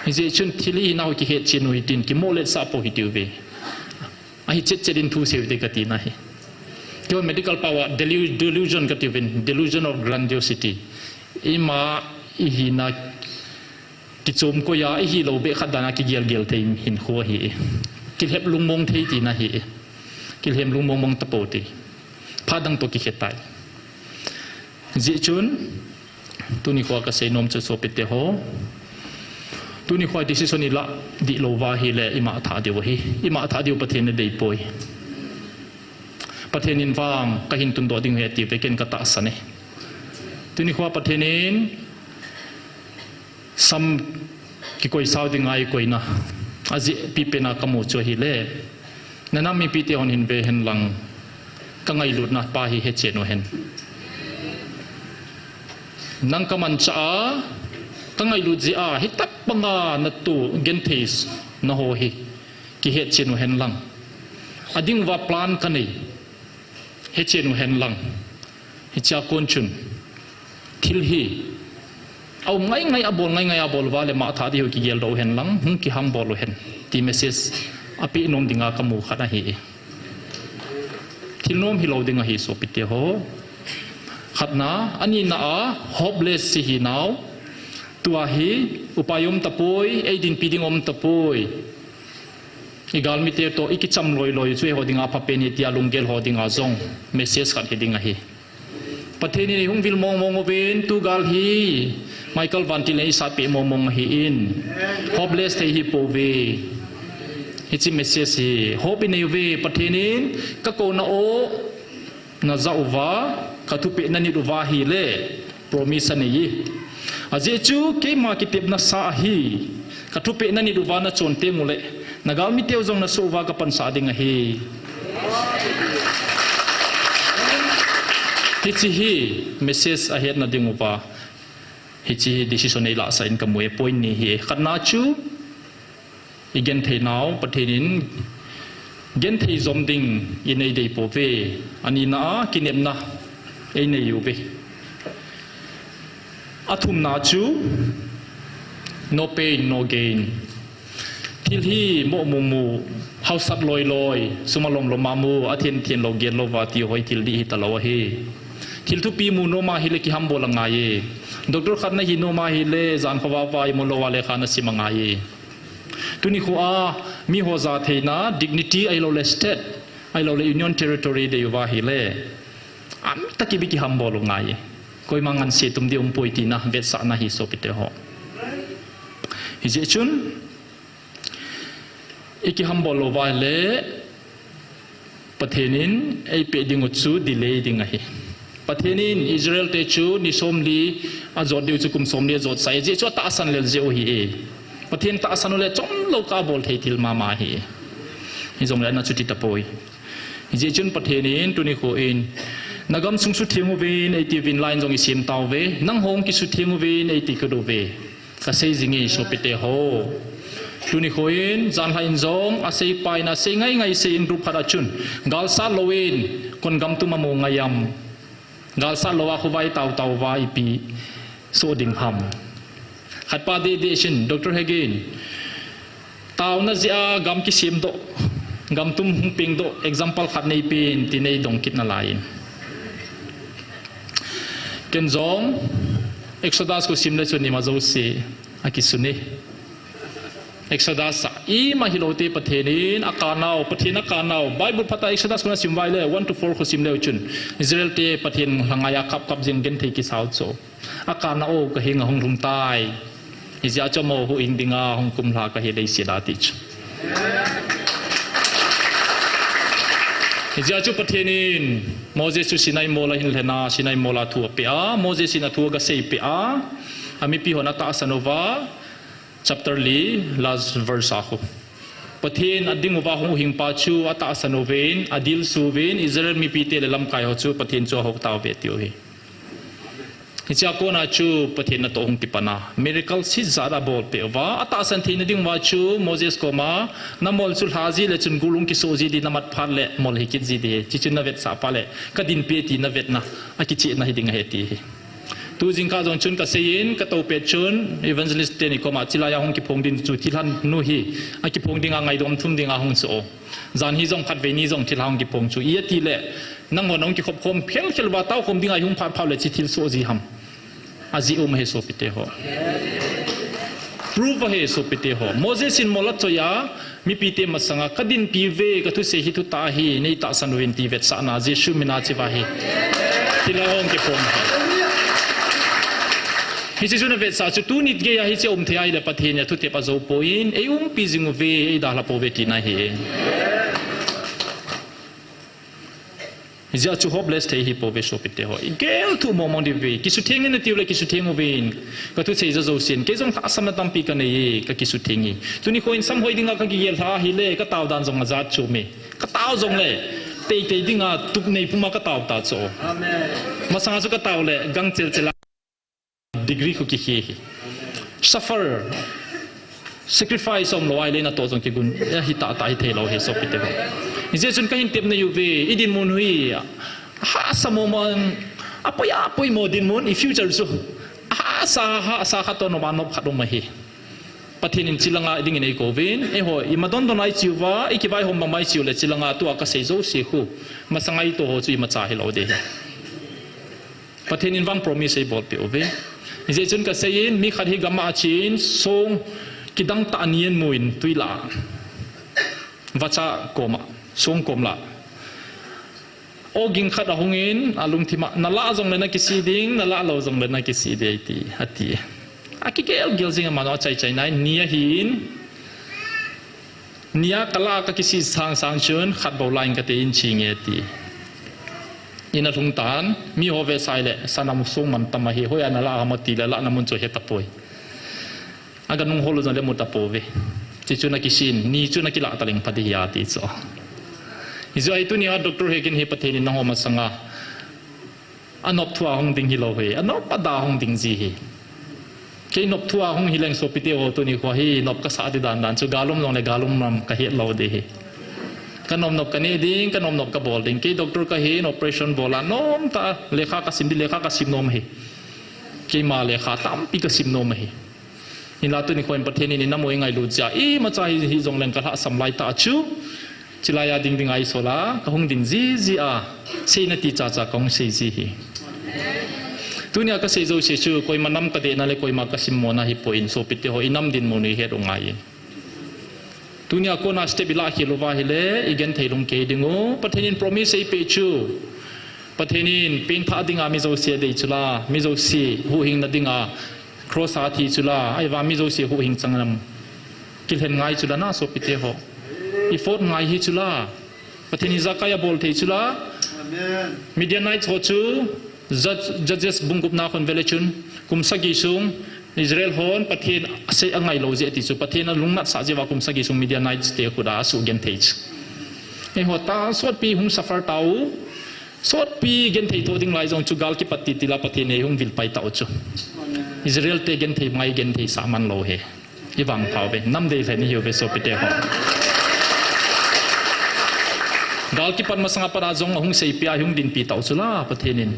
Hijeh chun thil i hinau kihet chen u hitin, kimoh letsah pou hitiuve. Ahi chet chet in thu seiu te kati na hi. Keiho medical pao a delu-, delusion katiuvin, delusion of grandiosity. Ima i hina kichom koi a, i hilou beh khat dan a kigel gel thei hinkho ahi. Kilhep lungmong thei tina ahi. Kilhem lungmong mong tapou ti. Phat dang toh kikhe tai. Hijeh chun, tuni khoa kasei nom chu sopite ho. Tuni khoa decision i lah dih lou uva ahile i mangthah diu ahi. I mangthah diu Pathen in adei poi. Pathen in vang kahin tundoh ding ahi atiuve, ken katahsan e. Tuni khoa Pathen in sam kikoi sao dinga i koina. Ajeh pipen a kamu chu ahile. Nanam mipite hon hin ve hen lang. Ka ngailutna pa hi hechen u hen. Nang ka manchah a, ka ngailut jeh a, hitabang a natoh genthei na ho hi. Kihechen u hen lang. Ading uva plan kanei. Hechen u hen lang. Hichea kon chun. Thil hi. Aum ngai ngai a bol ngai ngai a bol uva le mangthah diu kigeldoh u hen lang. Hung kihambol u hen. Ti message apeh nom dinga kamu khat ahi. Thil nom hilou ding ahi sopite ho. Khatna, anina a hopeless si hinau. Tua hi, upai um tapoi, ei dinpi ding um tapoi. I galmite toh, i kicham loi loi, chu eiho dinga phapen ahi tia lunggel ho dinga jong, message khat hi ding ahi. Pathen in eihung vil mong mong uvin, tu gal hi, Michael Vantil in eisatpeh mong mong ahin. Hopeless thei hipouve. Hiche message hi, hope inei uve, Pathen in, ka kona o, najah uva, ka thupeh nanit uva ahile, promise anei e. Ajeh chu, keima kitepna sa ahi, ka thupeh nanit uva nachon teng uleh, na galmi teu jong nasoh uva ka pansah ding ahi. Hiche hi message ahetna ding uva. Hiche hi decision eilahsah in kamu e point ni hi. Khatna chu, i genthei nau, Pathen in genthei jom ding inei dei pouve. Anina a kinepna einei uve. Athumna chu, no pain, no gain. Thil hi moh mumu, hausat loi loi, sum alom lom a mu, athen then lou gel lou va ti hoi thil dih hitalou ahi. Thil thupi mu nom ahile kihambol angai e. Doctor khat nahi nom ahile, jan khovah va imu lou a lekha nasim angai e. Tuni khoa, miho jatheina, dignity ahiloule state, ahiloule Union Territory dei uva ahile. Amtah kibi kihambol u ngai e. Koima nganse tum ding umpoi tina, vetsahna hi sopite ho. Hijeh chun, ikihambol lou uva ahile, Pathen in eipeh ding u chu delay ding ahi. Pathen in Israel te chu ni somli ajot diu chu kum somli ajotsah e, ajeh chu atahsan lel jeh u ahi e. Pathen tahsan uleh chomlou kah a bol thei thil mama ahi. Hijongle ana chuti tapoi. Hijeh chun Pathen in tuni khoin, na gamsung sutheng uvin eitiuvin line jong isem tauve, nangho hung kisutheng uvin eiti kit uve. Kasei jing e sopite ho. Tuni khoin, janhi in jong, asei pai in, asei ngai ngai sei in group khat a chun, galsat louvin, kon gam tum amu ngai am. Galsat lou a khovah tao tao uva ipi soh ding ham. Khatpa deh deh sin, Doctor Hagin, taona jeh a gam kisemdoh, gam tum hung pengdoh, example khat neipen, ti neidong kit nalai in. Ken jong, Exodus khu sim le chun ima jouse akisun e. Exodus a, ima hilou te Pathen in akanau, Pathen akanau. Bible phat a Exodus khu nasim uva ahile, one to four khu sim leu chun, Israel te Pathen lhangai a kap kap jing genthei kisao chu. Akanau kahenga hung lhung tai. Hijeh chun amaho huhhing dinga hung kumlha kahi leiset a ti chu. Hijeh chun Pathen in Moses chu Sinai mol a ahin lhena, Sinai mol a thu apeh a, Moses in athu agaseipeh a, amipi hon atahsan uva, chapter li, last verse a khu. Pathen ading uva hung huhhingpa chu atahsan uvin, adilsu uvin, Israel mipite le lamkai ho chu Pathen chu ahou tauve tiu ahi. Hichea kona chu Pathen natoh hung kipan a, miracle sijat abol peh uva, atahsan theina diuva chu Moses koma, namol chu lha ji le chun gul hung kisoh ji ding, namat phat le mol hi kit ji ding, hiche chu navetsah phat le kadinpi ti navetna, akichehna hiding ahi ati hi. Tu jingkah jong chun kaseiyin, katou pet chun evangelist teni koma, chulaiya hung kiphong ding chu thilha nu hi akiphong dinga ngaidam thum dinga hung soh o. Jan hi jong khatvei ni jong thilha hung kiphong chu, iti le, nanghon hung kikhop khom khelkhel uva taokhom dinga ihung phat phat le hiche thil soh ji ham? Ajeh um ahi sopite ho. Proof ahi sopite ho. Moses in mol achoiya, mipite masanga kadinpi uve, kathusei hi thutah ahi, neitahsan uvin ti vetsahna, Jesu mina cheuva hi thilha hung kiphong hi. Hiche chu navetsah chu tuni geiya hiche um thei ahile Pathen in athutep ajou poi, eiumpi jing uve, eidalha pouve tina ahi. Hijeh a chu hopeless thei hipouve sopite ho. Igel thuh mong mong diu ve. Kisutheng in atiu le kisutheng uvin. Kathusei ja jousen, kei jong lhahsamna tampi kanei e, kakisutheng e. Tuni khoin samhoi dinga kakigel lha ahile, katao dan jong ajat chom e. Katao jongle, teitei dinga tupnei puma katao ta chu. Masanga chu katao le, gangchel chel a degree khu kikhe hi. Suffer, sacrifice umlou ahile natoh jong kigun ahitah tah hithei lou ahi sopite ho. Hijeh chun kahin tepna ahiuve, idinmun hi ahahsa mong mong, apoi, apoimo dinmun, i future chu ahahsa, ahahsa khat toh nop a nop khat um ahi. Pathen in chulanga dingin eikou uvin, eiho ima dondon a iche uva, ikivaihom bang a iche u le chulanga tua kasei jouse khu, masanga itoh ho chu imacha hilou ding ahi. Pathen in vang promise eibolpeh uve. Hijeh chun kaseiyin, mi khat hi gam a achen, song kidang tah ni ahin mun twi lah a, vacha koma, song kom lah a, aw ging khat ahungin, alungthim a, nalah jongle nakisih ding, nalah lou jongle nakisih ding ahi ti, ati. Akigel gel jing, aman achai chai nai, ni ahin, nia kalah a kakisih sang sang chun, khat bou lah in katei in chinge ati. In alhung tan, miho vetsah le, sanam song mantam ahi, hoiya nalah ham atile, lahna mun chu ahetapoi. Aga nung hol jongle mutapouve. Hiche chu nakisih in, ni chu nakilah taleng pha ding ahi ati chu. Hijeh a hi tunia doctor Hegin hi Pathen in nangho masanga anop thua hung ding hilou ahi, anop ada hung ding ji ahi. Kei nop thua hung hileng sopite ho, tuni khoa hi nop kasah ding dan dan chu, gal um jongle gal um lam kahet lou ding ahi. Kanop nop kaneh ding, kanop nop kabol ding. Kei doctor kahin, operation bol a nomtah a, lekha kasim ding, lekha kasim nom ahi. Keima lekha tampi kasim nom ahi. Hinla tuni khoin Pathen in inam u eingailut jeh a, imacha hi, hijongleng kalhahsam laitah a chu, chulaiya ding dinga eisol a, kahung ding jiji a, seina ti chacha kahung sei ji ahi. Tunia kasei jouse chu, koima nam kadehna le koima kasimmona hipoi, sopite ho, inam dinmun u ihet u ngai in. Tunia kona step ilah khel uva ahile, igenthei lungkei dingu, Pathen in promise eipeh chu. Pathen in pengthah dinga mi jouse adei chu la, mi jouse huhhingna dinga cross a athi chu la, ahivang mi jouse huhhing chang nam kilhen ngai chu la na sopite ho. Effort ngai hi chu la. Pathen in ijakai abol thei chu la. Midianite ho chu, Judge, Judges bung gupna khun vele chun, kum sagi sung, Israel hon Pathen asei angailou jeh ti chu, Pathen alungnatsah jeh uva kum sagi sung Midianite te khut a asuh genthei chu. Eiho tah sotpi hung suffer tau, sotpi genthei thoh ding lai jong chu gal kipat titi la Pathen in eihung vilpai tau chu. Israel te genthei mai gentheisah man lou ahi. Ivangpha uve, nam deilhen ihiuve sopite ho. Gal kipat masanga pat a jong ahung seipeh a, ahung dinpi tau chu la Pathen in.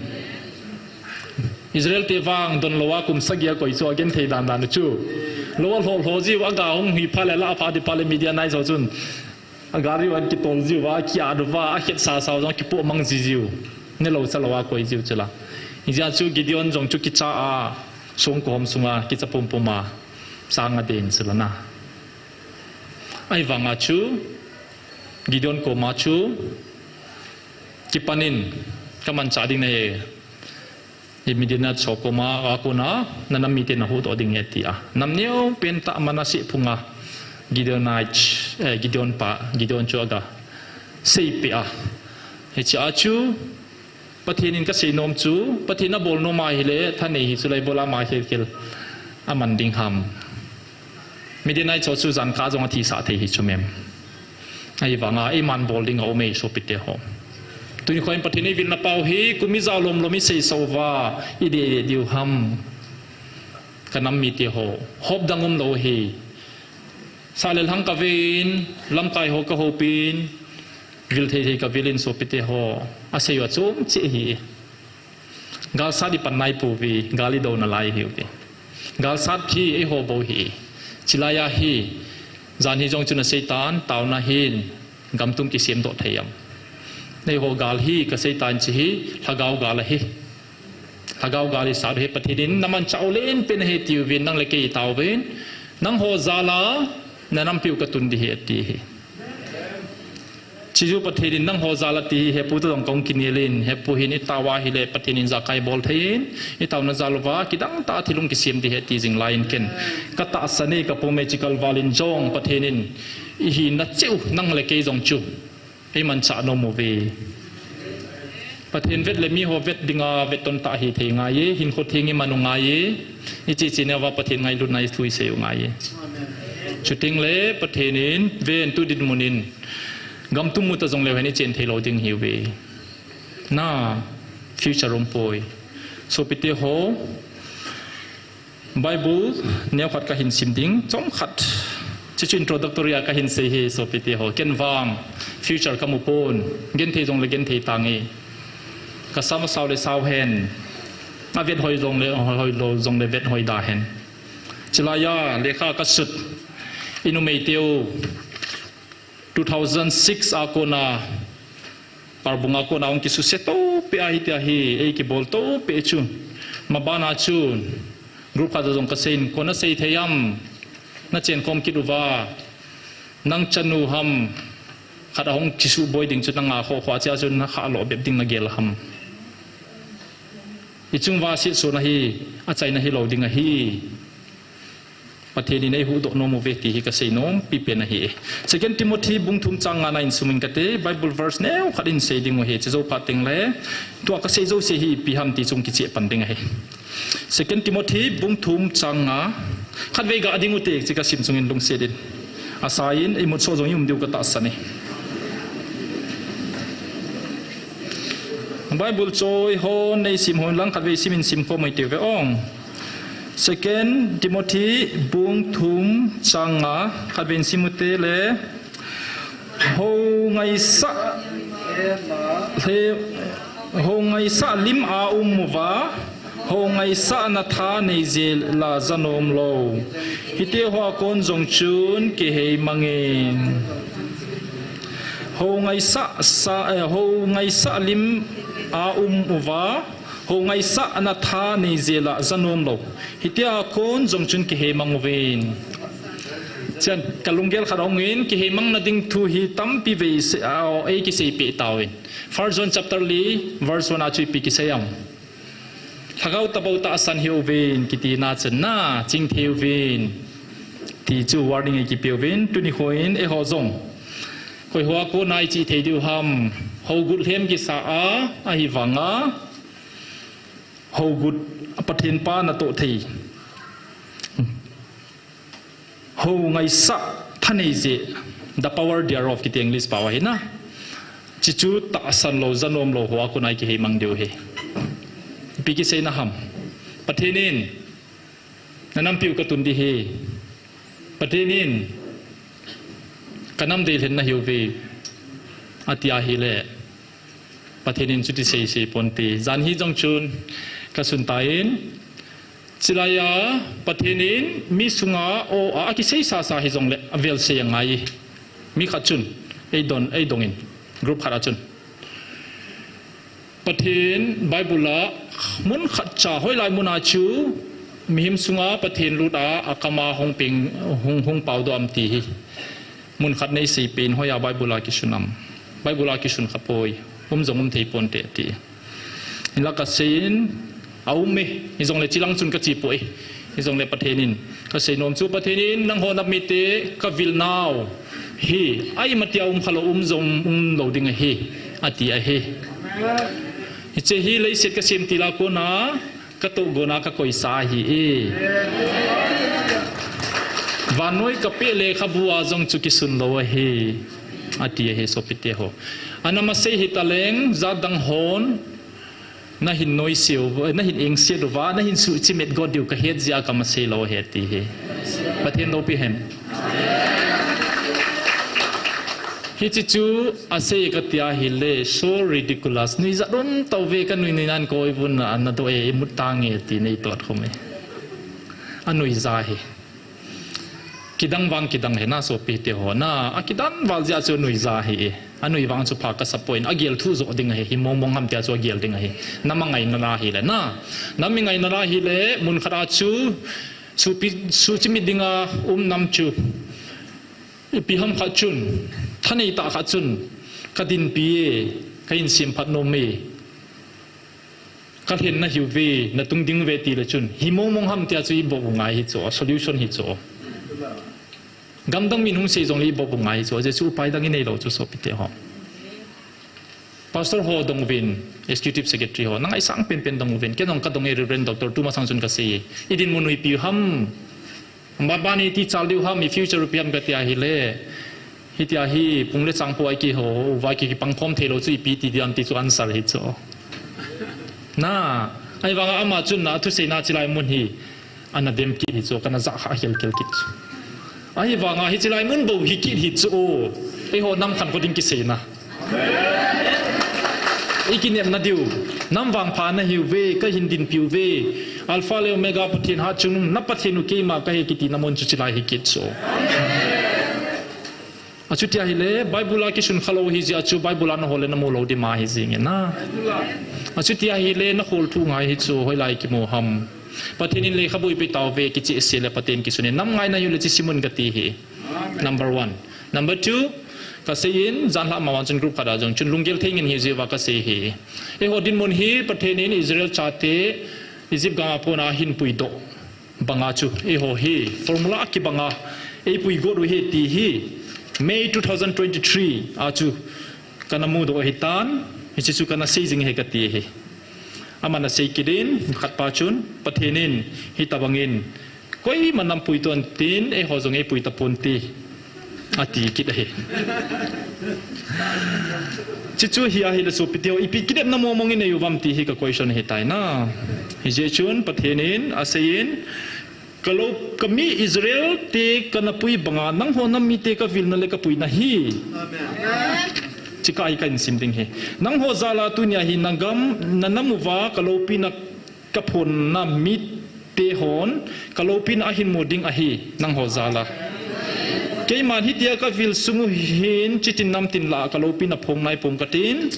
Israel te vang donlou a kum sagi akoi chu agenthei dan dan chu. Lou alhoh lhoh jiu, aga hung hi phat le, alah phat ding phat le Midianite ho chun agari u ahin kitol jiuva, akiat uva, akhetsa sa u jong akipoh mang jijiu. Nelou chalou a akoi jiu chu la. Hijeh a chu Gideon jong chu kicha a, songkom sunga kicha pumpum a, chang aden chu la na. Ahivanga chu Gideon koma chu, kipan in, kamanchah ding nahi, Midianite ho koma, akona, nanam mite nahuhdoh ding ahi tia, nam neopen tah Manasseh phunga Gideonite, eh, Gideon pa, Gideon chu aga seipeh a. Hichea chu Pathen in kasei nom chu, Pathen in abol nom ahile, thanei hi chu la, ibola ama khelkhel aman ding ham? Midianite ho chu jankah jong athisah thei hi chu mem? Ahivanga eiman bol ding aume sopite ho. Tuni khoin Pathen in eivilna pau hi, kum ijat lom lom isei sah uva, idei dei diu ham. Ka nam mite ho, hop dang umlou hi. Sah le lhang ka vein, lamkai ho ka hopin, vil thei thei ka vilin sopite ho, asei u achom cheh hi. Galsat ipan nai pouve, gal idouna lai hiuve. Galsat hi eiho bou hi. Chilai a hi, jan hi jong chun aseitan, taona hin, gam tum kisem doh thei am. Eiho gal hi, ka seitan chi hi, lhagao gal ahi. Lhagao gal isat u hi Pathen in na manchah u len pen ahi tiuvin, nang le kei tauvin, nangho jal a, na nampiu ka tun ding ahi ati hi. Chuchu Pathen in nangho jal a ti hi, hepu toh jong kong kinelin, hepu hin itao a hile Pathen in jakai bol thei in, itaona jal uva, kidang tah a thilung kisem ding ahi ati jing lai in ken. Ka tahsan e, ka pum e, chikal val in jong Pathen in, ihina cheh u, nang le kei jong chu. Eimanchah nom uve. Pathen vet le miho vet dinga vetton tah hithei ngai e, hinkho theng iman u ngai e, iche che nauva Pathen ngailutna ithu isei u ngai e. Chuteng le Pathen in ven tu dinmun in gam tum mu ta jongleu hen ichen thei lou ding hiuve. Na future um poi. Sopite ho, Bible neokhat kahin sim ding, chomkhat. Chuchu introductory a kahin sei hi, sopite ho. Ken vang, future kamu pon, genthei jongle genthei tange. Ka sam asao le sao hen. Avet hoi jongle, hoi, hoi lou jongle vet hoi da hen. Chilai a, lekha kasut. Inumeite u. Two thousand six a kona, Parbung a kona hung kisuse tohpeh ahi tia hi, ei kibol tohpeh chu. Mabana chu, group khat a jong kaseiyin, kona sei thei am, na chenkhom kit uva, nang chanu ham, khat ahung kisuh boi ding chu nanga khoh khoh a chia chu na khah loh bep ding na gel ham. Ichung uva sitsun ahi, achaina hilou ding ahi. Pathen in eihuhdoh nom uve ti hi kasei nom pipen ahi. Second Timothy bung thum chang nga na in sum inge kati, Bible verse neokhat in sei ding u ahi, chujou phat teng le, tua kasei jouse hi ipi ham ti chung kicheh pan ding ahi. Second Timothy bung thum chang nga, khatvei ga ding ute, chu kasim chung in lungset in. Asai in, imut so jong i um diu katahsan e. Bible choi ho neisim hon lang khatvei sim in simkhom u hite uve ong. Second Timothy bung thum chang nga, khatvei in sim ute le, hou ngaisah, he, hou ngaisah lim a um uva, hou ngaisahna tha nei jeh la janom lou. Hiti ho a kon jong chun kihei mang in. Hou ngaisah sa, eh, hou ngaisah lim a um uva, hou ngaisahna tha nei jeh la janom lou. Hiti a kon jong chun kihei mang uvin. Chuin kalunggel khat ahung in, kihei mang na ding thu hi tampi vei se, a, ei kisei peh tauvin. First John chapter li, verse one a chu ipi kisei am. Lhagao tobang tahsan hih uvin, kiti na chun na, chingthei uvin. Ti chu warning ei kipe uvin, tuni khoin eiho jong. Koi ho a kon a i chingthei diu ham, hou gut lhem kisa a, ahivang a, hou gut Pathen pa natoh thei. Hou ngaisah tha nei jeh, the power thereof kiti English pao ahi na. Chuchu tahsan lou, janom lou ho a kon a i kihei mang diu ahi. Ipi kisei na ham. Pathen in, na nampiu ka tun ding ahi. Pathen in, ka nam deilhen na hiuve. Ati ahile. Pathen in chuti seisei ponte. Jan hi jong chun ka sun tan. Chulai a Pathen in mi sunga o a, akisei sasa hijongle avel sei angai. Mi khat chun eidon, eidong in group khat a chun. Pathen Bible a mun khat cha hoilai mun a chu mihem sunga Pathen lut a akam a hung peng, hung, hung pao doh am ti hi. Mun khat nei sei pen hoiya Bible a kisun am. Bible a kisun kha poi. Um jong um thei ponte ti. Hinla kasei in, a um e, hijongle chilang chun ka che poi. Hijongle Pathen in, kasei nom chu Pathen in, nangho nam mite ka vil nau. Hi, a imacha um khalou um jong um lou ding ahi, ati ahi. Hiche hi leiset ka sem til a kon a, ka tohgon a ka koisa ahi e. Vannoi ka peh lekhabu a jong chu kisun lou ahi, ati ahi sopite ho. Ana masei hitaleng, jat dang hon, nahin noise uva, nahin engset uva, nahin suhchimet got diu kahet jeh a kamasei lou ahi ti hi. Pathen loupi hen. Hiche chu asei kati ahile, so ridiculous. Nuijat um tauve, kanui nui nan koi vun ana doh e, imut tange ti nei tot khum e. Anuija hi. Kidang vang kidang hi na sopite ho na. Akidang val jeh a chu anuija hi e. Anui vang chu pha kasapoi. Agel thu jo ding ahi. Hi mong mong ham tia chu agel ding ahi. Nam angai nalai hile na. Nam ingai nalai hile mun khat a chu suhpi, suhchimet dinga um nam chu ipi ham khat chun, thanei tah khat chun, kadinpi e, kahin semphat nom e, kalhenna hiuve, natung ding uve tile chun, hi mong mong ham tia chu ibop u ngai hi chu, solution hi chu. Gamdang min hung sei jongle ibop u ngai hi chu, ajeh chu upai dang inei lou chu sopite ho. Pastor ho dong uvin, executive secretary ho, nangaisang penpen dong uvin, ken jong kadong e Reverend Doctor, tumasang chun kasei e. Idinmun u ipi ham, Mabani ti chal diu ham, i future u ipi ham kati ahile. Hitia hi, pung le chang po a kiho, uva ki, kipangkhom theilou chu ipi ti diam ti chu answer hi chu. Na, ahivanga ama chun na, thuseina chilai mun hi, ana dem kit hi chu, kana jah kha khel khel kit chu. Ahivanga hichilai mun bou hi kit hi chu, eiho nam khankho ding kiseina. Ikinepna diu, nam vangpha nahiuve, kahin dinpiuve, Alpha le Omega Pathen hatchungnung, na Pathen u keima kahi kiti na mun chu chilai hi kit chu. Achuti ahile, Bible a kisun khalou hijeh a chu, Bible a nahol le namu lou ding ma hi jing e na. Achuti ahile, nahol thu ngai hi chu, hoilai kimu ham. Pathen in lekhabu eipeh tauve, kichehse le Pathen kisun e, nam ngai nahiu le chesimun kati hi. Number one. Number two, kasei in, janlhah ma vang chun group khat a jong chun lunggel thei ngen hi jeh uva kasei hi. Eiho dinmun hi, Pathen in Israel chate, Egypt gam a pona ahin puidoh banga chu, eiho hi, formula kibanga, eipui got u ahi ti hi, May two thousand twenty-three a chu, kana mudoh ahitan, hiche chu kana sei jing ahi kati ahi. Aman asei kit in, khatpa chun, Pathen in, hitobangin, koiman nampui ton tin, eiho jong eipui taponte, ati kit ahi. Chuchu hi ahile sopite ho, ipi kinepna mong mong inei uvem ti hi ka question ahitai na. Hijeh chun Pathen in asei in, kalou, kami Israel te kanapui banga nangho nam mite kavilna le kapuina hi. Chukah hi kahin sim ding ahi. Nangho jal a tunia hi nagam, nanam uva kaloupina kaphonna mite hon kaloupina ahin mu ding ahi, nangho jal a. Keiman hitia kavil sung u hin chitin namtin lah a kaloupina phong naipom katin,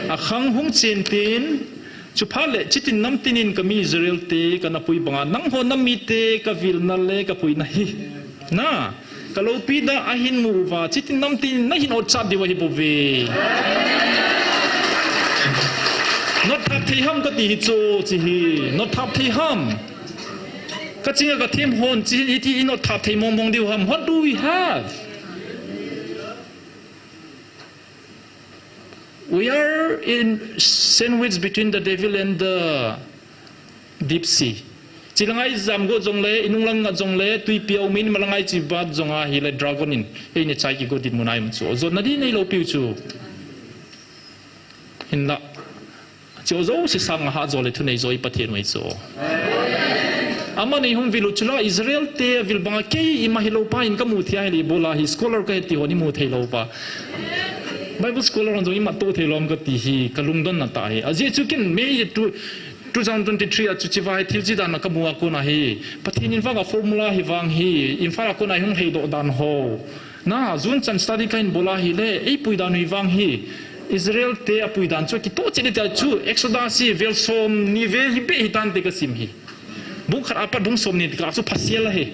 akhang hung chen tin, chuphat le chitin namtin in kami Israel te kanapui banga nangho nam mite kavilna le kapuina hi. Na, kaloupina ahin mu uva, chitin namtin nahin otchat diu ahi bouve. Notthap thei ham kati hi chu, chi hi. Notthap thei ham. Kachinga kathem hon, chi hiti inotthap thei mong mong diu ham. What do we have? We are in sandwich between the devil and the deep sea. Chi langai jam got jongle, inung lang ngat jongle, tuipi a um in, malangai chi bat jong ahile dragon in, eina chai kigot dinmun a um chu. Jotna ding neilou piu chu. Hinla. Chu jouse sanga hatjo le thuneijo i Pathen u ahi chu. Aman eihung vil u chula Israel te avil banga kei ima hilou pa in kamu thei ahile ibola hi scholar kahi ti hon imu theilou pa. Bible scholar hon jong imat to theilou ham kati hi kalungdonna tah hi. Ajeh chu ken May two thousand twenty-three a chu chiva hi thil chi dan a kamu a kona hi. Pathen in vanga formula hi vang hi. Imphal a kona eihung heidoh dan ho. Na, June chan study kahin bol ahile, eipui dan u hi vang hi. Israel te apui dan chu kitoh chet tia chu Exodus hi vel somni vel hi beh hitante kasim hi. Bung khat apat bung somni tia chu phasel ahi.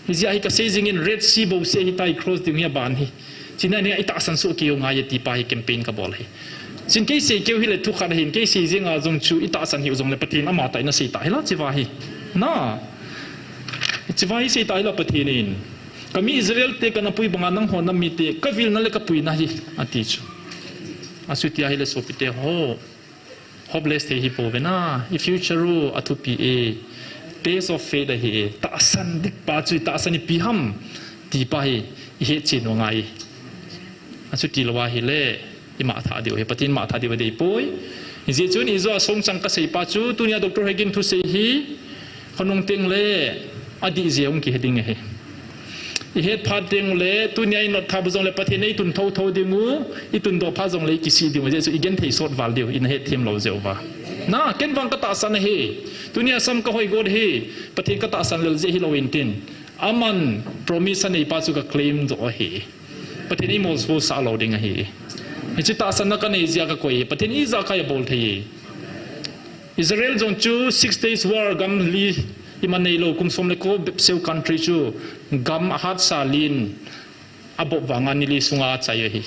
Hijeh a hi kasei jingin Red Sea bouseh ahitai cross ding hi aban hi. China ni itahsan soh kei u ngai e ti pa hi campaign kabol hi. Chin kei sei keu hile thu khat ahin kei sei jinga jong chu itahsan hih u jongle Pathen amatah in asei tah hila chiva hi. Na. Chiva hi sei tah hila Pathen in. Kami Israel te kanapui banga nangho nam mite kavilna le kapuina hi ati chu. Achuti ahile sopite ho. Hopeless thei hi pouve na, i future u athupi e, test of faith ahi e, tahsan dik pa chu, tahsan ipi ham, ti pa hi, ihet chen u ngai. Achuti lou ahile, Ima tha diu hi, Pathen ima tha diu adei poi. Hijeh chun ijo a songchang kasei pa chu, tunia Doctor Hagin thusei hi, khonung teng le, adih jeh hung kihe ding ahi. Ihet phat teng le, tunia inot tha bu jong le, Pathen in eitun thotho ding u, itun doh phat jong le, ikisih ding u, hijeh chun igenthei sot val diu, ina hetthem lou jeh uva. Na, ken vang katahsan ahi, tunia sam kahoi got hi, Pathen katahsan lel jeh hilou intin. Aman promise anei pa chu kaclaim jo ahi. Pathen in eimolso sah lou ding ahi. Hiche tahsanna kanei jeh a kakoi hi. Pathen in ijakai abol thei e. Israel jong chu six days war gam li ima neilou kum som le ko bepseu country chu gam ahatsa lin abop vanga ni li sunga achai ahi.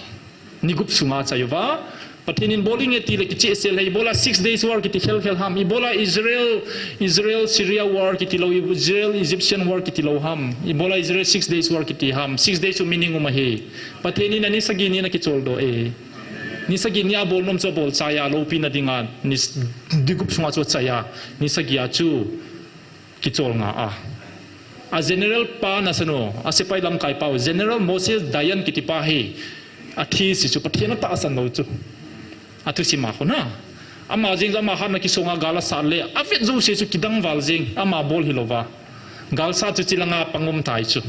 Ni gup sunga achai uva. Pathen in bol inge tile kichehsel ahi. Ibola six days war kiti khelkhel ham. Ibola Israel, Israel Syria war kiti lou, Israel Egyptian war kiti lou ham. Ibola Israel six days war kiti ham. Six days chu meaning um ahi. Pathen in ani sagi ni ana kicholdoh e. Ni sagi ni abol nom chu abol chai a, loupina dinga, ni s-, ni gup sunga chu achai a. Ni sagi a chu kichol nga a. A general pa nasan u, asepai lamkai pau, General Moses Dayan kiti pa hi, athi jeh chu Pathen atahsan lou chu. Athusim a khu na. Ama jeng jong ama hatna kisonga gal asat le, avet jouse chu kidang val jeng, ama bol hilouva. Gal sat chu chilanga pang um tai chu.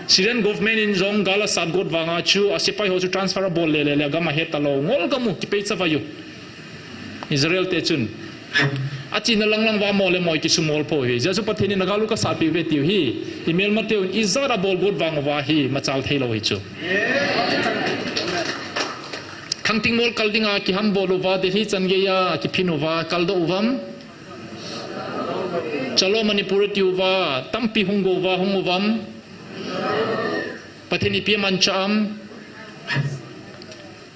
Syrian government in jong gal asat got vanga chu, asepai ho chu transfer abol le le le, gam ahet talou, ngol gam u, kipei chavai u. Israel te chun. Achena lang lang uva mo le mo ikisumol poi. Hijeh chun Pathen in agal u kasatpeh uve tiu hi. Imelma teuvin ijat abol got vang uva hi machal thei lou hi chu. Thangting mol kal dinga kihambol uva, Delhi chan geiya kiphin uva, kaldoh uvam. Chalo Manipur tiu uva, tampi hung go uva, hung uvam. Pathen in ipi amanchah am.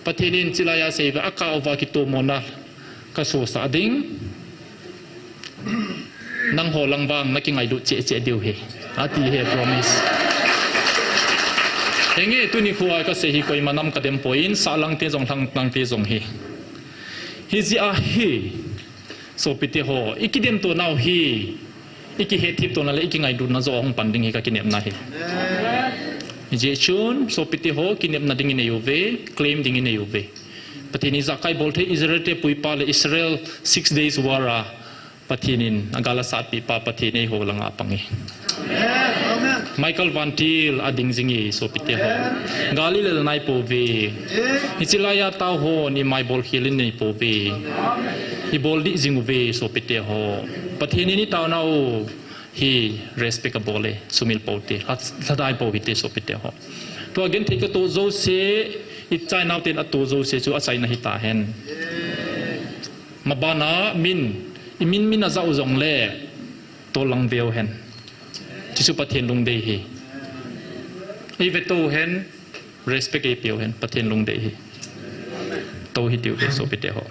Pathen in chilai a asei uva, akah uva kitomona kasosah ding. Nangho lang vang nakingailut cheh cheh diu hi. Ati hi promise. Henge tuni khoa kasei hi koima nam kadem poi, sahlang te jong lhanglang te jong hi. Hijeh a hi. Sopite ho, ikidem to nau hi. Ikihethem tona le ikingailutna joh ahung pan ding hi kakinepna hi. Hijeh chun, sopite ho, kinepna ding inei uve, claim ding inei uve. Pathen in ijakai bol thei, Israel te puipa le Israel six days war a Pathen in agal asatpeh pa Pathen eiho langa apang e. Michael Van Til ading jing e sopite ho. Gal ilel nai pouve. Hiche laiya tao hon imai bolkhel in nei pouve. Ibol dih jing uve sopite ho. Pathen in itaonau hi respect abol e, sumil pou te, lha-, lhadai pou hite sopite ho. Tua genthei katoh jouse, ichai nauten atoh jouse chu achaina hitahen. Mabana min, imin min ajah u jongle, tollang veu hen. Chuchu Pathen lungdei hi. Eivetou hen, respect eipeu hen, Pathen lungdei hi. Tou hitiu ve sopite ho.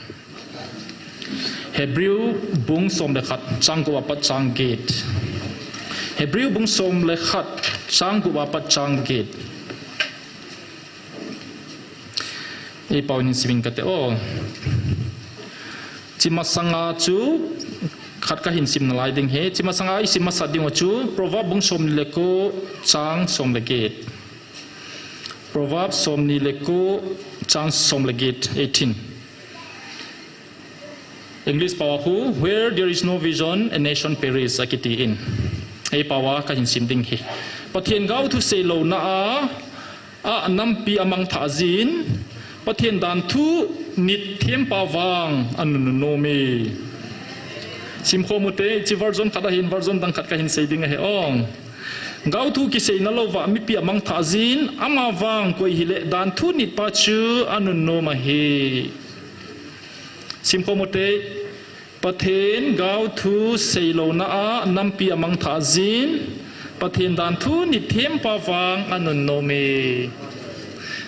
Hebrew bung som le khat, chang gup apat chang get. Hebrew bung som le khat, chang gup apat chang get. Eipao in siming kate o. Chumasanga chu khat kahin sim nalai ding hi. Chumasanga isim masat ding u chu Proverb bung somni le ko chang som le get. Proverb somni le ko chang som le get, eighteen. English pao a khu, "Where there is no vision, a nation perish," akiti in. Eipao a kahin sim ding hi. Pathen gaothu seilouna a, a nampi amangthah jin, Pathen danthu nit thempa vang anunnom e. Simkhom ute, hiche version khat ahin, version dang khat kahin sei ding ahi o. Gaothu kiseina louva mipi amangthah jin, ama vang koi hile danthu nitpa chu anunnom ahi. Simkhom ute, Pathen gaothu seilouna a nampi amangthah jin, Pathen danthu nit thempa vang anunnom e.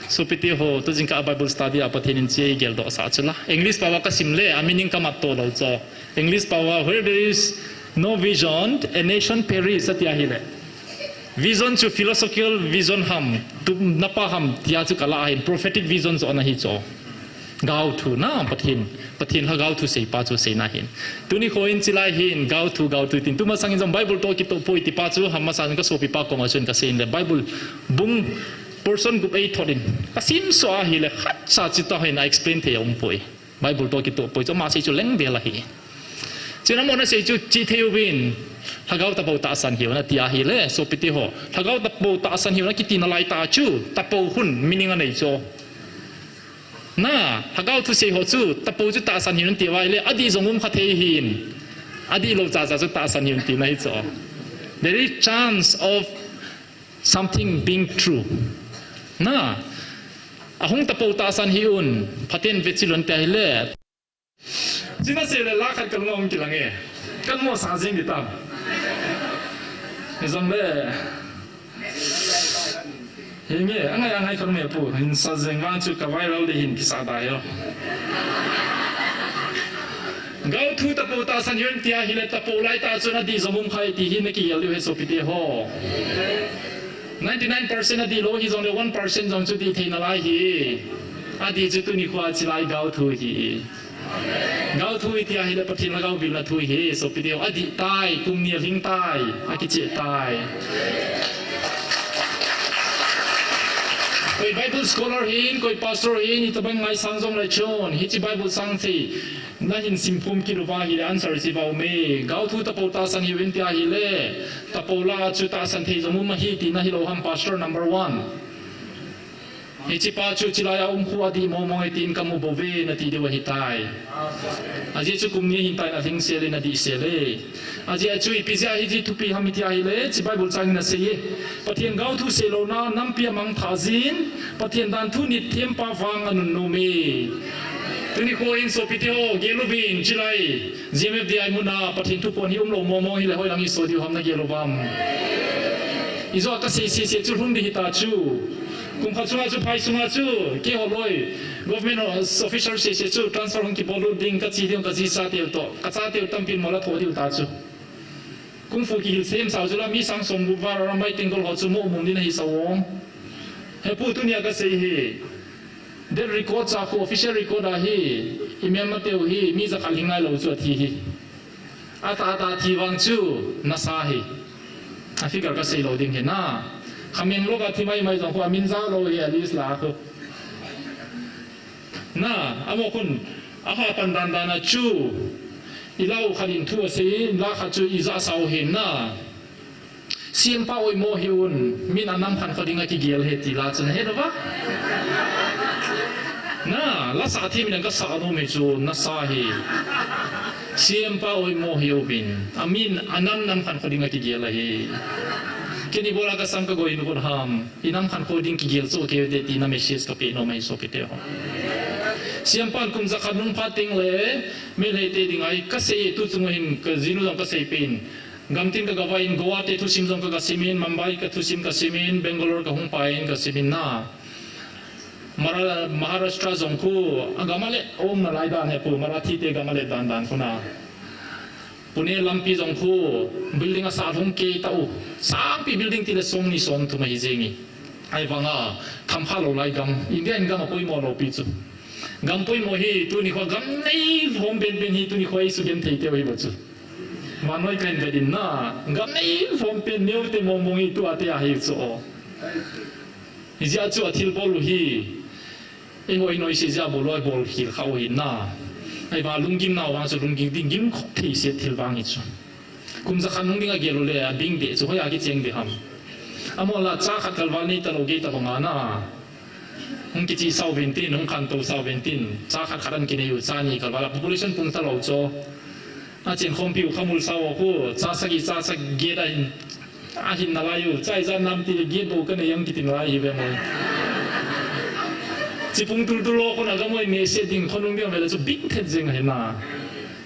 Sopite ho, tujingkah a Bible study a Pathen in hiche eigeldoh sah chu la. English pao a kasim le, a meaning kamat to lou chu. English pao a, "Where there is no vision, a nation perish," ati ahile. Vision chu philosophical vision ham, tupna pa ham, tia chu kalah ahin, prophetic vision chu ana hi chu. Gaothu na, Pathen, Pathen lha gaothu seipa chu seina ahin. Tuni khoin chilai hin, gaothu, gaothu tin. Tumasang in jong Bible toh kitoh poi tipa chu, ham masa in kasopipa koma chun kasei in le. Bible bung Portion gup eithot in, kasim soh ahile, khatcha chutah hin a explain thei aumpoi. Bible toh kitoh poi, chu ama sei chu lengvel ahi. Chun amahon asei chu, chithei uvin, Lhagao tapou tahsan hiuvin ati ahile, sopite ho, Lhagao tapou tahsan hiuvin akiti nalai tah chu, tapou hun meaning anei chu. Na, Lhagao thusei ho chu, tapou chu tahsan hiuvin ati uva ahile, adih jong um kha thei hin. Adihlou chacha chu tahsan hiuvin tina ahi chu. There is chance of something being true. Na, ahung tapou tahsan hih un, phaten vechil un tia ahile. Chuna seile la khat kalunga hung kilang e. Kalunga sa jing ding tam. Hijongle. Hinge, angai angai kalunga pu, hin sa jing vang chu ka viral ding hin kisa da yo. Gaothu tapou tahsan hiuvin tia ahile tapou lai tah chun adih jong um kha e ti hi nakigel diu ahi sopite ho. Ninety nine percent adihlou hijongle one percent jong chu dih thei nalai ahi. Adih chu tuni khoa chilai gaothu ahi. Gaothu iti ahile Pathen Lhagao vilna thu ahi, sopite ho, adih tai, kum ni alhing tai, akicheh tai. Koi Bible scholar hin, koi pastor hin, itobang ngaisang jongle chun, hiche Bible sang thei, nahin simphum kit uva ahile answer hiche uva aume. Gaothu tapou tahsan hiuvin tia ahile, tapou la chu tahsan thei jong um ahi tina hilou ham pastor number one. Hiche pa chu chilai a um khu adih mong mong e tin kamu bouve nati diu ahitai. Ajeh chu kum ni ahin tai, alhing sel e, adih sel e. Ajeh chu ipi jeh a hiche thupi ham iti ahile, hiche Bible chang in asei e. Pathen gaothu seilouna nampi amangthah jin, Pathen danthu nit thempa vang anunnom e. Tuni kho in sopite ho, gel uvin chilai. G M F D I muna Pathen thuphon hi umlou mong mong hile hoilang iso diu ham nagel uvam. Ijou a kasei sese chu lhung ding hita chu. Kum khat sunga chu, phai sunga chu, keiho loi, government officer sese chu transfer hung kibol lut ding, kache diu, kaji chateu toh, kachateu tampin mola tho diu ta chu. Kung fu kihil sem sao chu la mi sang som gup val Arambai Tenggol ho chu mo mum din ahi sao. Hepu tunia kasei hi. That record cha khu official record ahi. Imel mateu hi mi jakhat lhingngai lou chu athi hi. Atah atah thi vang chu nasa hi. A figure kasei lou ding hi na. Khameng lou kathi mai mai jong khu amin jao lou hi a list la khu. Na, amaho khun, aha pan dan dan a chu, ilau khat in thu asei, la khat chu ija sao hin na. C M pa oimo hi un, min anam khankho ding akigel hi ti la chu nahet uva. Na, la sa thi min kasa nom hi chu nasa hi. C M pa oimo hi uvin, amin anam nam khankho ding akigel ahi. Keni bola kasam kagoi nu kon ham. Inam khankho ding kigel chu keu te tina message kapeh nom ahi sopite ho. C M pan kum jakhat nung phat teng le, Meitei te ding ahi kasei tu chung hin kajinu jong kasei pen. Gamtin kagavai in Goa te thusim jong ka, kasimin, Mumbai kathusim kasimin, Bangalore kahung pai in kasimin na. Mara-, Maharashtra jong khu, agam a le, om nalai dan hepu, Marathi te gam a le dan dan khu na. Pune lampi jong khu, building asat hung kei tau. Sangpi building tile som ni som thum ahi jeng e. Ahivanga, thamkha lou lai gam. India in gam apoimo lou pi chu. Gam poimo hi, tuni kho gam nei lhom pen pen hi, tuni kho ei sugenthei teu hi bou chu. Vannoi kahin vet in na, gam nei lhom pen neo te mong mong hi tua te ahi chu o. Hijeh a chu athil bol u hi. Eiho inoi se jeh a bol u a bol khel kha u hi na. Ahivang lunggim nau vang chu lunggim ding gim khop thei se thil vang hi chu. Kum jakhat nung ding agel u le abing deh chu hoiya kicheng ding ham. Amol a cha khat kalval nei talou gei talou nga na. Hung kichi sao vin tin, hung khantou sao vin tin. Cha khat khat an kinei u cha ni kalval a population pung talou chu. Achen khompi u khamul sao khu, cha sagi cha sagi da in. Ahin nalai u, chai jan nam ti le gate bou kanei ang kiti nalai hi ve mo. Chipung tul tul lo kona gamoi mese ding khonung ding ve le chu bing thet jeng ahi na.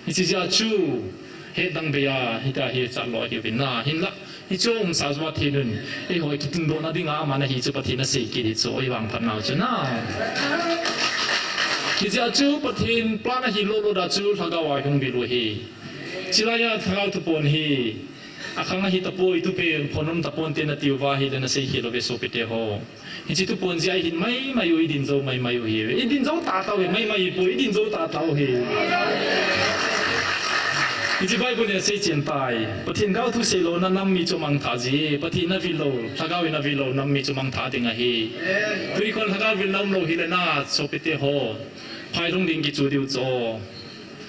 Hiche jeh a chu, het dang bei a, hita hi chat lo hi ve na, hinla, hichu umsa chu Pathen in, eiho kitundoh na dinga, aman ahi chu Pathen asei kit hi chu, oi vangphat nau chu na. Hiche jeh a chu Pathen plan ahi lou lou da chu, lhagao a hung bil u hi. Chulai a lhagao thupon hi. Akhang ahi tapoi, thupi phonum tapon te nati uva ahile nasei khel uve sopite ho. Hiche thupon jeh a ihin mai mai u, idin jou mai mai u hi. Idin jou ta tau hi, mai mai hi po, idin jou ta tau hi. Hiche Bible in asei chen tai. Pathen gal thu seilou na nam mi chu mangthah ji. Pathen na vil lou, Lhagao in na vil lou nam mi chu mangthah ding ahi. Tuni khon Lhagao vil na um lou hile na, sopite ho. Phailung ding kichu diu chu.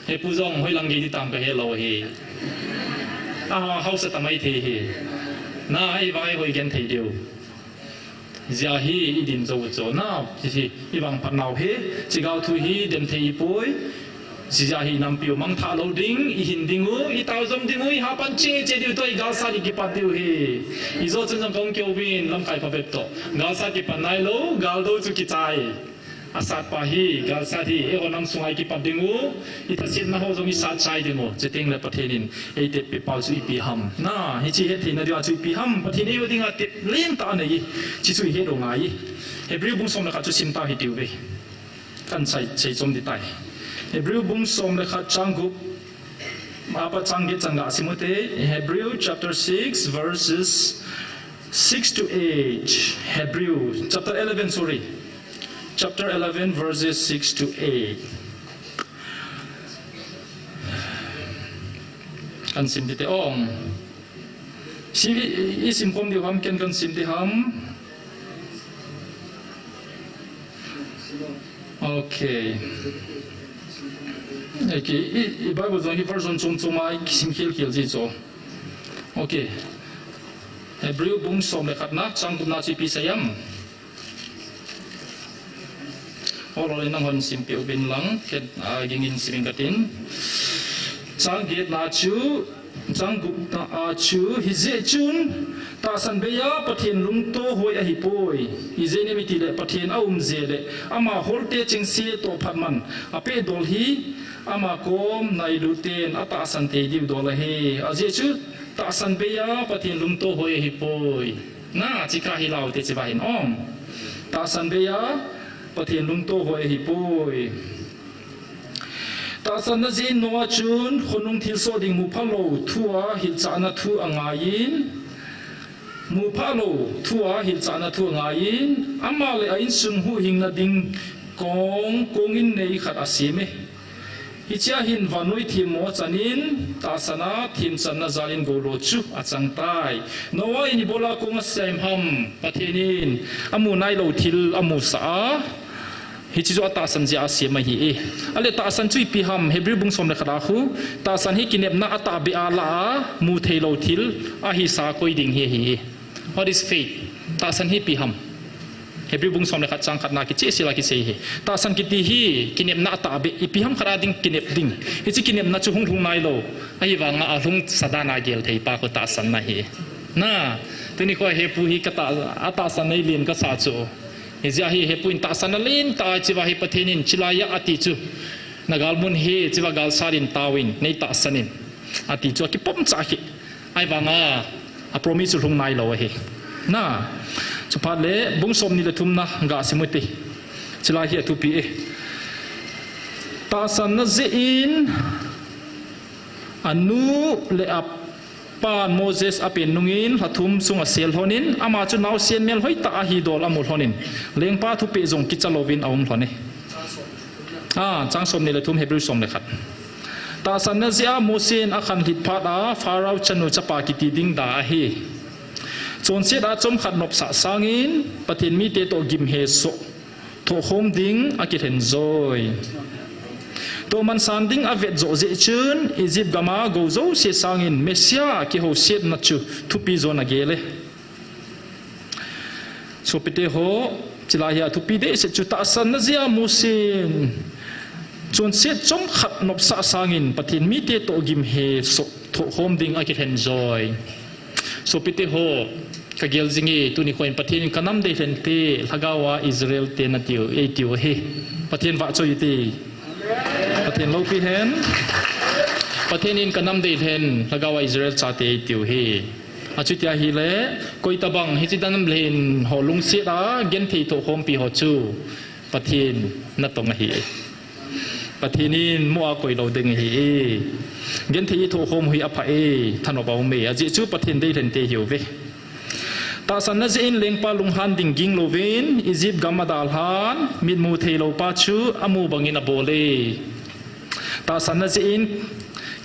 He pu jong hoilang gei di tam kahe lou hi. A, hausa tamai thei hi. Na, ei vai hoi gen thei diu. Jia hi i din jou chu na, hi, i vangphat nau hi, hiche gal thu hi dem thei i poi. Jia hi nampi u mangthah lou ding, i hin ding u, i tao jom ding u, i hapan che che diu toh, i galsat i kipat diu hi. I jo chun jong kong keu vin, lamkai phabep toh. Galsat kipat nailou, gal dou chu kichai. Asat pa hi, galsat hi, eiho nam sunga i kipat ding u, i thasetna ho jong i sat chai ding u, chuteng le Pathen in, ei tep peh pau chu ipi ham. Na, hiche het theina diu a chu ipi ham, Pathen eiho dinga tep lentah anei, hiche chu i het u ngai. Hebrew bung som le khat chu sim tau hitiu ve. Kan sei, sei chom di tai. Hebrew bung som le khat chang gup, apa chang get chan ga sim u te, Hebrew chapter six verses six to eight. Hebrew chapter eleven, sorry. Chapter eleven, verses six to eight. Kan sim di te ong. Si, i, i sim khom diu ham, ken kan sim di ham. Okay. Okay, i, i Bible jong hi version chom chom a i sim khel khel ji chu. Okay. Hebrew bung som le khat na, chang gup na chu ipi sei ham. Ol ol in nanghon sim peh uvin lang, ken, a, ging in sim ing katin. Chang get na chu, chang gup na a chu, hijeh chun, tahsan bei a Pathen lungto hoi ahi poi. Ijeh inem itile Pathen a um je le, ama holte chengse toh phat man, a peh dol hi, ama kom nailut ten a tahsan tei diu dol ahi. Ajeh chu, tahsan bei a Pathen lungto hoi ahi poi. Na, chika hi lau te chiva hin om. Tahsan bei a Pathen lungto hoi ahi poi. Tahsan na jeh in Noah chun khonung thilsoh ding mu phalou thu a hilchahna thu angaiyin, mu phalou thu a hilchahna thu angaiyin, ama le a insung huhhingna ding kong, kong in nei khat asem e. Hichea hin vannoi themmo achanin, tahsan a themchanna jal in goulo chu achang tai. Noah in ibola kong asem ham, Pathen in amu nailou thil amusah a, hiche chu atahsan jeh a asem ahi e. Ale tahsan chu ipi ham, Hebrew bung som le khat a khu, tahsan hi kinepna atahbeh a lah a, mu theilou thil ahi sa koi ding hi ahi e. What is faith? Tahsan hi ipi ham? Hebrew bung som le khat chang khat na kicheh sel a kisei hi. Tahsan kiti hi kinepna atahbeh, ipi ham khat a ding kinep ding. Hiche kinepna chu hung lhung nailou. Ahivanga alhung sa dan a gel thei pa khu tahsan na hi. Na, tuni kho hepu hi ka ta, atahsan nei len kasa chu. Hijeh a hi hepu in tahsan na len ta chiva hi Pathen in chilai a ati chu. Na galmun hi chiva galsat in taovin, nei tahsan in. Ati chu akipom cha khi. Ahivanga, a promise chu lhung nailou ahi. Na, chuphat le, bung som ni le thum na, ga sim u te. Chilai hi athupi e. Tahsan na jeh in, anu le apan Moses apen nungin, lha thum sung asel lhonin, ama chu naosen melhoi tah ahi dol amu lhonin, lengpa thupeh jong kicha louvin aum lhon e. A, chang som ni le thum, Hebrew som le khat. Tahsan na jeh a Mose in akhanlhit phat a Pharaoh chanu chapa kiti ding da ahi. Chonset a chomkhat nopsah sangin Pathen mite toh gimhesoh thohkhom ding akilhen joi. Tohman san ding avet joh jeh chun Egypt gam a gou jouse sangin Messiah kihousetna chu thupi jon agel e. Sopite ho, chilai hi athupi dehset chu tahsan na jeh a Mose in chonset chomkhat nopsah sangin Pathen mite toh gimhesoh thohkhom ding akilhen joi. Sopite ho, kagel jing e, tuni kho in Pathen in kanam deilhen te, Lhagao a Israel te natiu, eitiu ahi. Pathen vahchoi u te. Pathen loupi hen. Pathen in kanam deilhen, Lhagao a Israel chate eitiu ahi. Achuti ahile, koitabang hiche nam le hin ho lungset a genthei thohkhompi ho chu Pathen natong ahi. Pathen in mo a koilou ding ahi e. Genthei thohkhom hi apha e, thanop a um e. Ajeh chu Pathen deilhen te hiuve. Tahsan na jeh in lengpa lunghan ding ging louvin Egypt gam adalhan, mitmu theilou pa chu amu bangin abol e. Tahsan na jeh in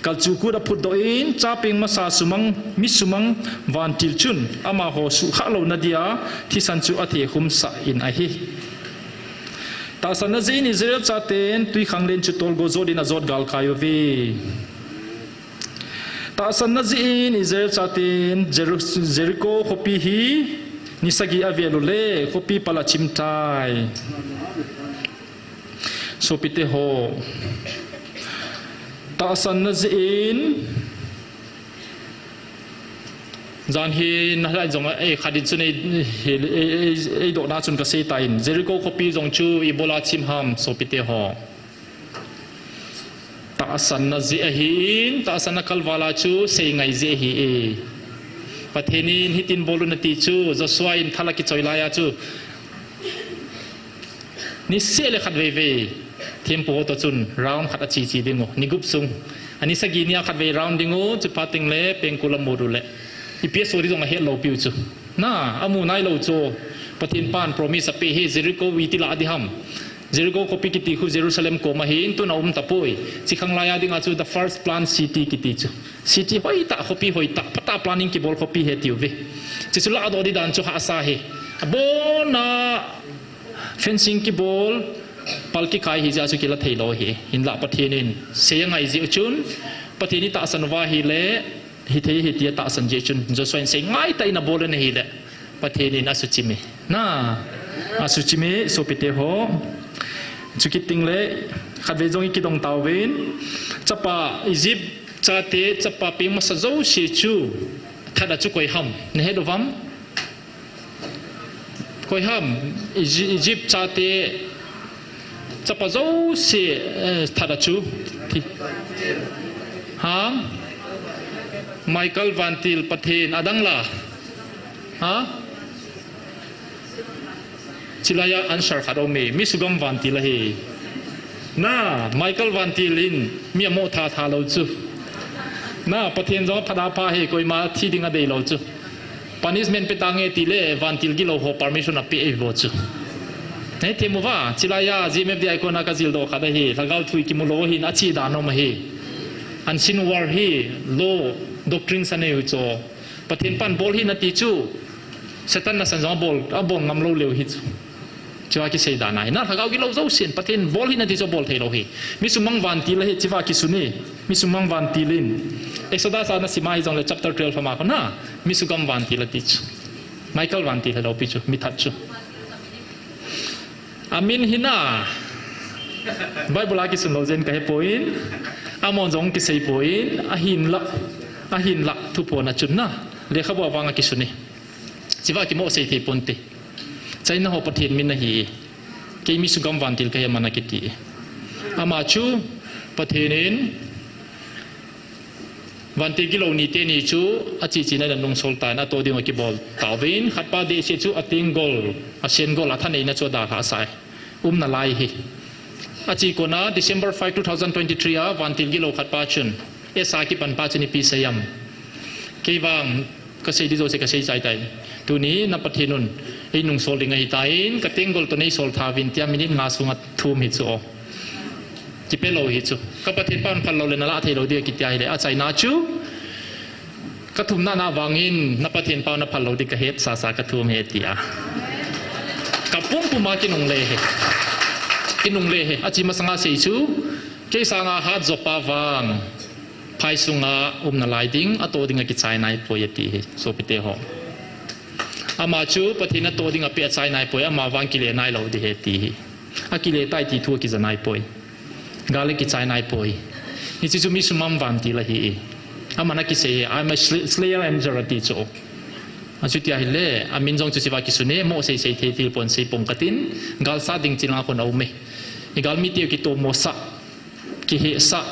Kalchuh kut aphutdoh in, chapeng masa sumang, mi sumang vantil chun, amaho suhkhah louna dia, thisan chu athekhum sah in ahi. Tahsanna jeh in Israel chaten twikhanglen chu tolgo jot in ajot galkai uve. Tahsanna jeh in Israel chaten Jeru-, Jericho khopi hi ni sagi avel uleh khopi pal achim tai. Sopite ho, tahsanna jeh in, jan hi nalai jong, eh, khat in chun ei, ei, ei, eidohna chun kasei tan, Jericho khopi jong chu ibola chim ham, sopite ho. Tahsanna jeh ahin, tahsanna kalval a chu seingai jeh ahi e. Pathen in hitin bol un ati chu, Joshua in thal akichoi lai a chu, niseh le khatvei vei, thempu ho toh chun round khat ache che ding u, ni gup sung. Ani sagi nia khatvei round ding u, chuphat teng le pengkul amut uleh, ipi asoh ding jong ahet lou piu chu. Na, amu nailou chu. Pathen pan promise apeh hi, Jericho iti lah ding ham. Jericho khopi kiti khu Jerusalem kom ahin, tun aum tapoi. Chikhang lai a dinga chu the first planned city kiti chu. City hoitah, khopi hoitah, phatah planning kibol khopi ahi tiu ve. Chuchu lahdoh ding dan chu hahsa ahi. Abon a fencing kibol, pal kikai hijeh a chu kila theilou ahi. Hinlah Pathen in sei angai jeh u chun, Pathen in tahsan uva ahileh, hithei ahi tia tahsan jeh chun, Joshua in seingaitah in abol in ahileh, Pathen in asuchim e. Na, asuchim e, sopite ho. Chukit teng le, khatvei jong ikidong tauvin, chapa Egypt chate, chapa peng masa jouse chu that a chu koi ham, nahet uvam? Koi ham? Egy-, Egypt chate chapa jouse, eh, that a chu. Thi-, ha? Michael vantil, Pathen, adang la? Ha? Chilai a answer khat aume, mi sugam vantil ahi. Na, Michael vantil in mi amo tha tha lou chu. Na, Pathen jong aphat apha ahi, koima thi ding adeilou chu. Punishment pe tange tile, vantil gilou ho permission apeh ahi vo chu. Nei, them uva, chilai a, G M F D a kona kajildoh khat ahi, lhagao thu ikimu lou ahin, ache dan um ahi. Unseen war hi, law, doctrines anei u chu. Pathen pan bol hih in ati chu, Satan nasan jong abol, abol ngam lou leu hi chu. Chua kisei dan ahi. Na, lhagao gilou jousen, Pathen bol hih in ati chu abol thei lou hi. Mi sumang vantil ahi, chua kisun e. Mi sumang vantil in. Exodus a nasim a hijongle chapter twelve ama kona, mi sugam vantil ati chu. Michael vantil hilou pi chu, mi that chu. Amin hina. Bible a kisun lou jeh in kahepoi. Amon jong kiseipoi. Ahinlah. Ahinlah. Thuphon a chun na. Lekhabu a vang a kisun e. Chua kimoh sei thei ponte. China ho Pathen min ahi. Kei mi sugam vantil kahi aman akiti. Ama chu Pathen in vantil gilou ni teni chu ache chena in anungsol tan, atoh ding akibol tauvin, khatpa dehset chu atenggol, asenggol, athaneina chu adalhah sah e. Umna lai hi. Ache kona December five, two thousand twenty-three a vantil gilou khatpa chun, esa kipanpa chun ipi asei em? Kei vang kasei ding jouse kasei chai tai. Tuni na Pathen un einungsol ding ahitan, katenggol toh neisol thauvin tia minute nga sunga thum hi chu o. Kipe lou hi chu. Ka Pathen pan phal lou le nalah thei lou ding kiti ahile, achaina chu, kathumna na vangin na Pathen pan naphal lou ding kahet sasa kathum hi tia. Kapumpum a kinungle hi. Kinungle hi. Ache masanga sei chu, kei sanga hat jopa vang phai sunga umna lai ding, atoh ding akichai naipoi ati hi, sopite ho. Ama chu Pathen in atoh ding apeh achai naipoi, ama vang kile nailou ding ahi ati hi. Akile tai ti thu akija naipoi. Gal le kichai naipoi. Hiche chu mi sumang vantil ahi e. Aman akisei hi, "I'm a sl-, slayer angel," ati chu. Achuti ahile, amin jong chu chua kisun e, mohsei sei thei thil pon sei pong katin, gal sat ding chilanga khun aume. Igalmi teu kitommo sah, kihehsah,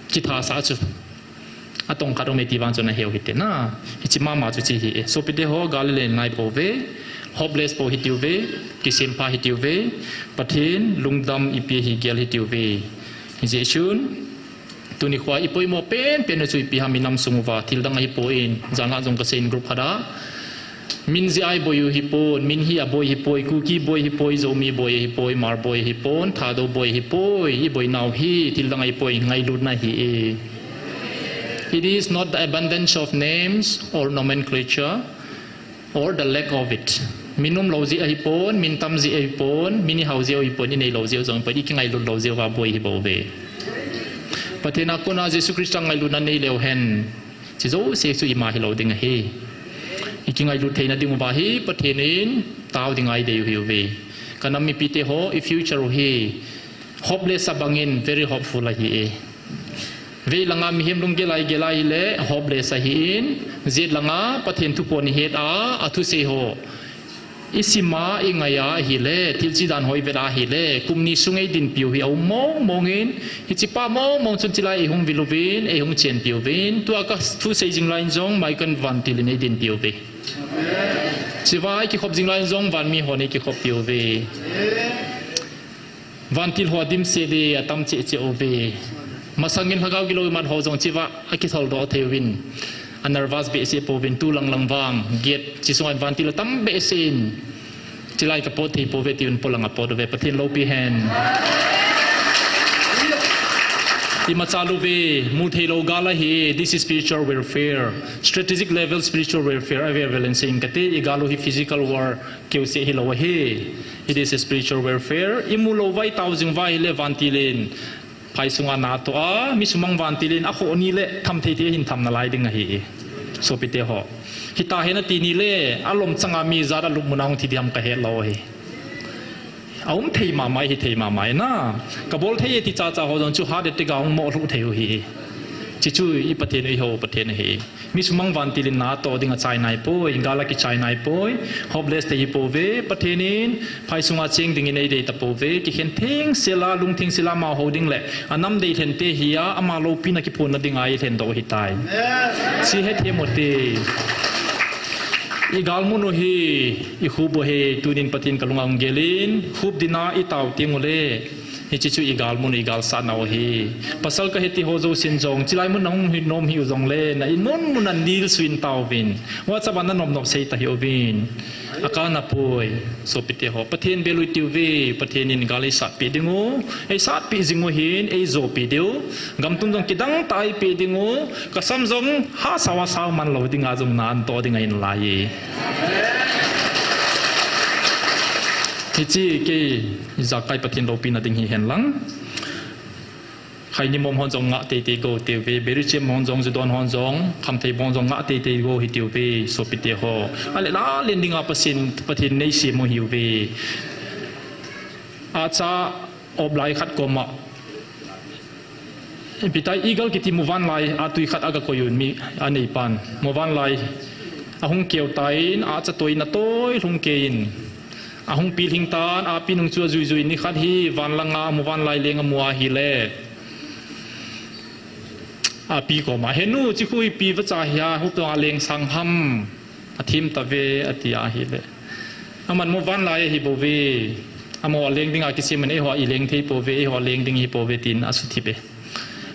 kithasah chu. Atong khat aume ti vang chu naheu hite na. Hiche mama chu hiche hi e. Sopite ho, gal le len naipouve, hopeless pou hitiuve, kisempha hitiuve, Pathen lungdam ipi ahi gel hitiuve. Hijeh chun, tuni khoa ipoimo penpen u chu ipi ham inam sung uva, thil dang ahipoi, janlhah jong kasei in group khat a, Min jeh a iboi u hipon, Min hi aboi hipoi, Kuki boi hipoi, Zomi boi hipoi, Hmar boi hipon, Thadou boi hipoi, iboinau hi thil dang ahipoi, ngailutna ahi e. It is not the abundance of names or nomenclature or the lack of it. Min umlou jeh ahipon, min tam jeh ahipon, min ihao jeh ahipon, inei lou jeh jong ahipon, ikingailut lou jeh uva boi ahibouve. Pathen a kona Jesu Christa ngailutna nei leu hen, hiche jouse chu ima hilou ding ahi. Ikingailut theina ding uva hi Pathen in tao ding a idei u ahiuve. Kanam mipite ho, i future u hi hopeless abang in very hopeful ahi e. Vei langa mihem lunggel a igel a ahile hopeless ahin, jet langa Pathen thu pon ihet a, athusei ho isim a, ingai a ahile, thilse dan ho ivet a ahile, kum ni sung eidinpiu hi aum mong mong in, hiche pa mong mong chun chulai eihung vil uvin, eihung chenpi uvin, tua kathusei jing lai in jong Michael vantil in eidinpi uve. Chua eikikhop jing lai in jong vanmi hon eikikhoppi uve. Vantil ho adimset le atam cheh cheh uve. Masang in lhagao gilou iman ho jong chua akitholdoh thei uvin, a nervous behseh pouvin, tulang lang vang gate chi sunga vantil atam behseh in, chulai kapot thei pouve tin polang apot uve. Pathen loupi hen. Imacha louve, mutheilou gal ahi, this is spiritual warfare. Strategic level spiritual warfare, avel vel in seiyin kate, igal u hi physical war keuseh hilou ahi. It is a spiritual warfare. Imu lou uva itao jing uva ahile vantil in phai sunga na atoh a, mi sumang vantil in akhoh ni le tham thei thei ahin tham nalai ding ahi. Sopite ho, hitahen ati ni le, alom changa mi ijat alupmun a hung thi ding ham kahet lou ahi. Aum thei mama, hithei mama e na. Kabol thei e ti chacha ho jong chu heart attack a hung moh lhuh thei u ahi. Hiche chu i Pathen u, eiho Pathen ahi. Mi sumang vantil in na atoh ding achai naipoi, gal akichai naipoi, hopeless thei hipouve, Pathen in phai sunga cheng dingin eidei tapouve, kikhen thengsel a, lungthengsel a ama hou ding le anam deilhen te hi a, ama loupina kiphonna dinga eilhen doh u ahitai. Hiche hethem u hite. Igalmun u hi, ikhup u hi, tunin Pathen kalunga hung gel in, khup dinga itao teng ule, hiche chu igalmun u, igalsatna u ahi. Pasal kahi ti ho jousen jong, chulai mun nahung hi nom hih u jongle, na inmun mun a nilsui in taovin. WhatsApp a nanom nom sei tahih uvin. Akana poi, sopite ho. Pathen bel u iti uve, Pathen in gal eisatpeh ding u, eisatpeh jing u ahin, eijopi diu. Gamtum jong kidang tah a eipeh ding u, kasam jong hahsao a sao man lou dinga jong na antoh ding ahin lai e. Hiche kei ijakai Pathen loupina ding hihen lang. Khaini mom hon jong ngah teitei go tiu ve, beri chem hon jong, judon hon jong, khamthei bon jong ngah teitei go hi tiu ve, sopite ho. Ale la len dinga Pathen, Pathen neisem u hiu ve. Acha op lai khat koma, ipi tai, eagle kiti muvanlai a tui khat aga koi un mi aneipan. Muvanlai ahung keu tan, acha toina toi lhung kei in. Ahung pilhing tan, api nung chu ajui jui in, nikhat hi van langa muvanlai leng amu ahile, api koma, "He nu, chikhu hi ipi vacha hia, hutonga leng sang ham, athim tave," ati ahile. Aman muvanlai ahi bou ve, amaho leng dinga kisem in, eiho ileng thei pou ve, eiho leng ding hi pou ve tin asuthip e.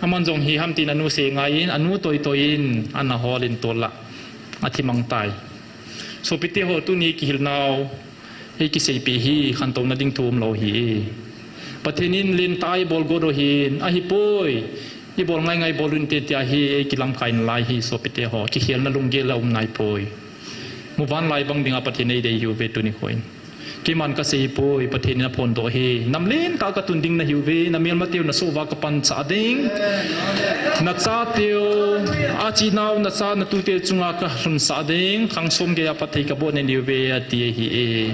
Aman jong hi ham tin anu sei ngai in, anu toi toi in, ana hol in tol a athimang tai. Sopite ho, tuni kihilnau, ei kiseipeh hi, khantouna ding thu umlou hi. Pathen in lentah a ibol got u ahin, ahipoi, ibol ngai ngai bol unte tia hi, ei kilamkai nalai hi, sopite ho, kikhelna lunggel a um naipoi. Muvanlai bang dinga Pathen eidei hiu ve tuni khoin. Keiman kasei hipoi, Pathen in aphondoh hi. Nam lentah katun ding nahiu ve, namelmateu nasoh uva kapanchah ding. Nachateu, achinau, nacha, natute chunga kalhunsah ding. Khang som geiya phatthei kaboh nahiu ve, ati ahi e.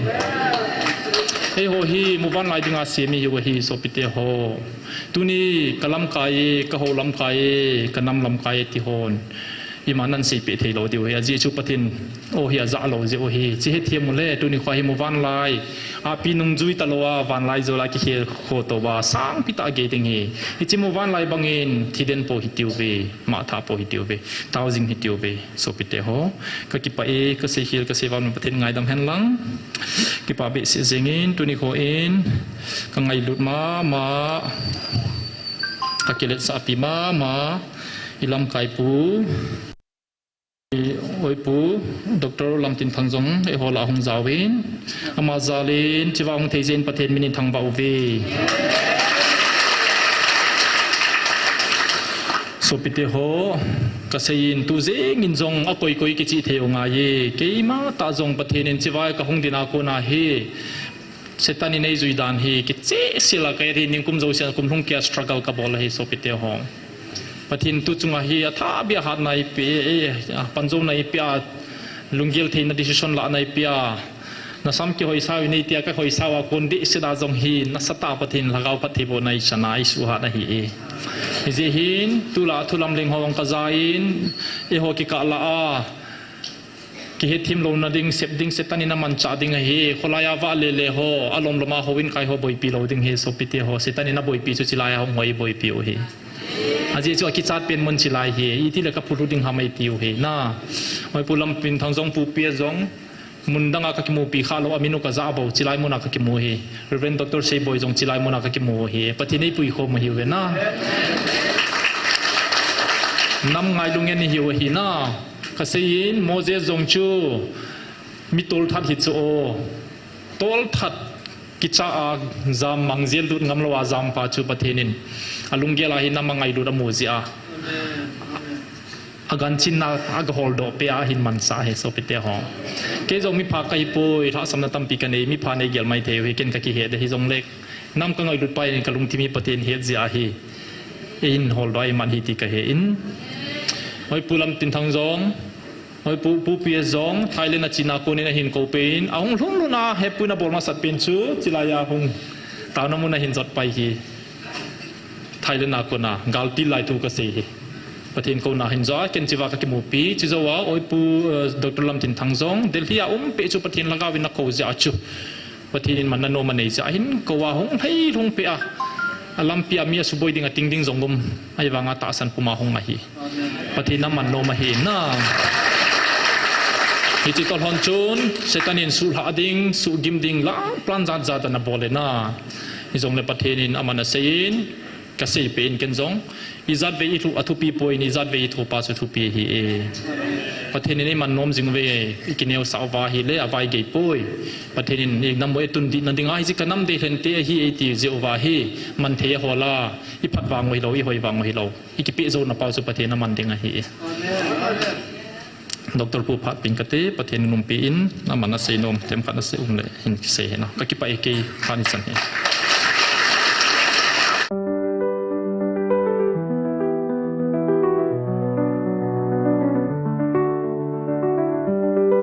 Eiho hi, muvanlai dinga sem ihiu ahi, sopite ho. Tuni kalamkai e, kahou lamkai e, kanam lamkai e ti hon, imanan seipeh theilou diu ahi, ajeh chu Pathen o hi ajah lou jeh u ahi. Hiche hethem ule, tuni khoa hi muvanlai, api nungjui talou a, vanlai jol a kikhel khoto uva, sangpi tah a gei ding ahi. Hiche muvanlai bangin, thiden pou hitiu ve, matha pou hitiu ve, taojing hitiu ve, sopite ho. Kakipah e, kaseikhel, kaseival Pathen ngaidam hen lang. Kipa behseh jengin, tuni khoin, kangailut mama, kakiletsahpi mama, ilamkaipu, i oipu, Doctor Lamtinthang jong, eiho lah a hung jaovin, ama jalin, hicheva hung thei jeh in Pathen min in thangvah uve. Sopite ho, kaseiyin tu jengin jong akoi koi kichih thei u ngai e. Keima tah jong Pathen in chivai kahung dinga kona hi, Satan in eijui dan hi kicheh sela kahi, ningkum jousen kum lhung keiya struggle kabol ahi sopite ho. Pathen tu chunga hi athahbeh a hatna eipeh, eh, panjouna eipeh a, lunggel theina decision lahna eipeh a, nasam kihoisau in eitia kahoisau a kon dehset a jong hi nasatah a Pathen lhagao phattheibohna eichan a eisuhat ahi e. Hijeh hin tulai a thu lamleng ho jong kajan, eiho kikah lah a kihetthemlouna ding, sep ding, Satan in amanchah ding ahi. Kholai a vahle le ho, alom lom a houin kai ho boipi lou ding ahi sopite ho. Satan in aboipi chu chilai a hung ho eiboipi u ahi. Ajeh chu akichat pen mun chilai ahi. Itile kaphulhu ding ham eitiu ahi na. Oi, Pu Lamtinthang jong, Pu P S jong, mun danga kakimupi khalou, amin u kajah bou, chilai muna kakimu ahi. Reverend Doctor Seiboi jong chilai muna kakimu ahi. Pathen in eipui khom ahiuve na. Nam ngailung in ihiu ahi na. Kaseiyin Moses jong chu mi tolthat hichu o. Tolthat kicha a jam mang jel lut ngamlou a jampa chu Pathen in alunggel a hi nam angailut amu jeh a, aganchinna agaholdoh peh a ahin mansah ahi sopite ho. Kei jong mipha kahipoi, lhahsamna tampi kanei, mipha neigel maithei u ahi, ken kakihet e, hijongle nam kangailutpa in kalungthim hi Pathen het jeh a hi eihin holdoh a eiman ahi ti kahen. Oi, Pu Lamtinthang jong, oi, Pu, Pu P S jong Thailand a chena konin ahin kou pen, ahung lhung lhun a hepui in abol masat pen chu chilai a hung taona mun ahin jot pai ahi. Thailand a kona galpi lai thu kasei ahi. Pathen kouna ahin jot a, ken chivai kakimupi, chujou a, oi, Pu, eh, Doctor Lamtinthang jong Delhi a um peh chu Pathen lhagao in akou jeh a chu Pathen in manna nom anei jeh a ahin kou a, hung lhai lhung peh a, alampi a mi asuboi ding ating ding jong um, ahivanga tahsan puma hung ahi. Pathen in aman nom ahi na. Hiche toh lhon chun Satan in suhlhah ding, suhgim ding la plan jat jat ana bol e na. Hijongle Pathen in aman aseiyin, kaseipeh in ken jong, ijatvei ithu athupi poi, ijatvei ithupa chu thupi ahi e. Pathen in eiman nom jing uve, ikineosah uva ahile avai gei poi. Pathen in inam u eitun dihna dinga hiche kanam deilhente ahi eiti jeh uva hi, manthei ahol a, iphat vang u hilou, ihoi vang u hilou, ikipeh jouna pau chu Pathen in aman ding ahi e. Doctor Pu Phatpi kate, Pathen in umpi in, aman aseinom themkhat asei um le hin kisei ahi na. Kakipah e, kei khat nichan hi.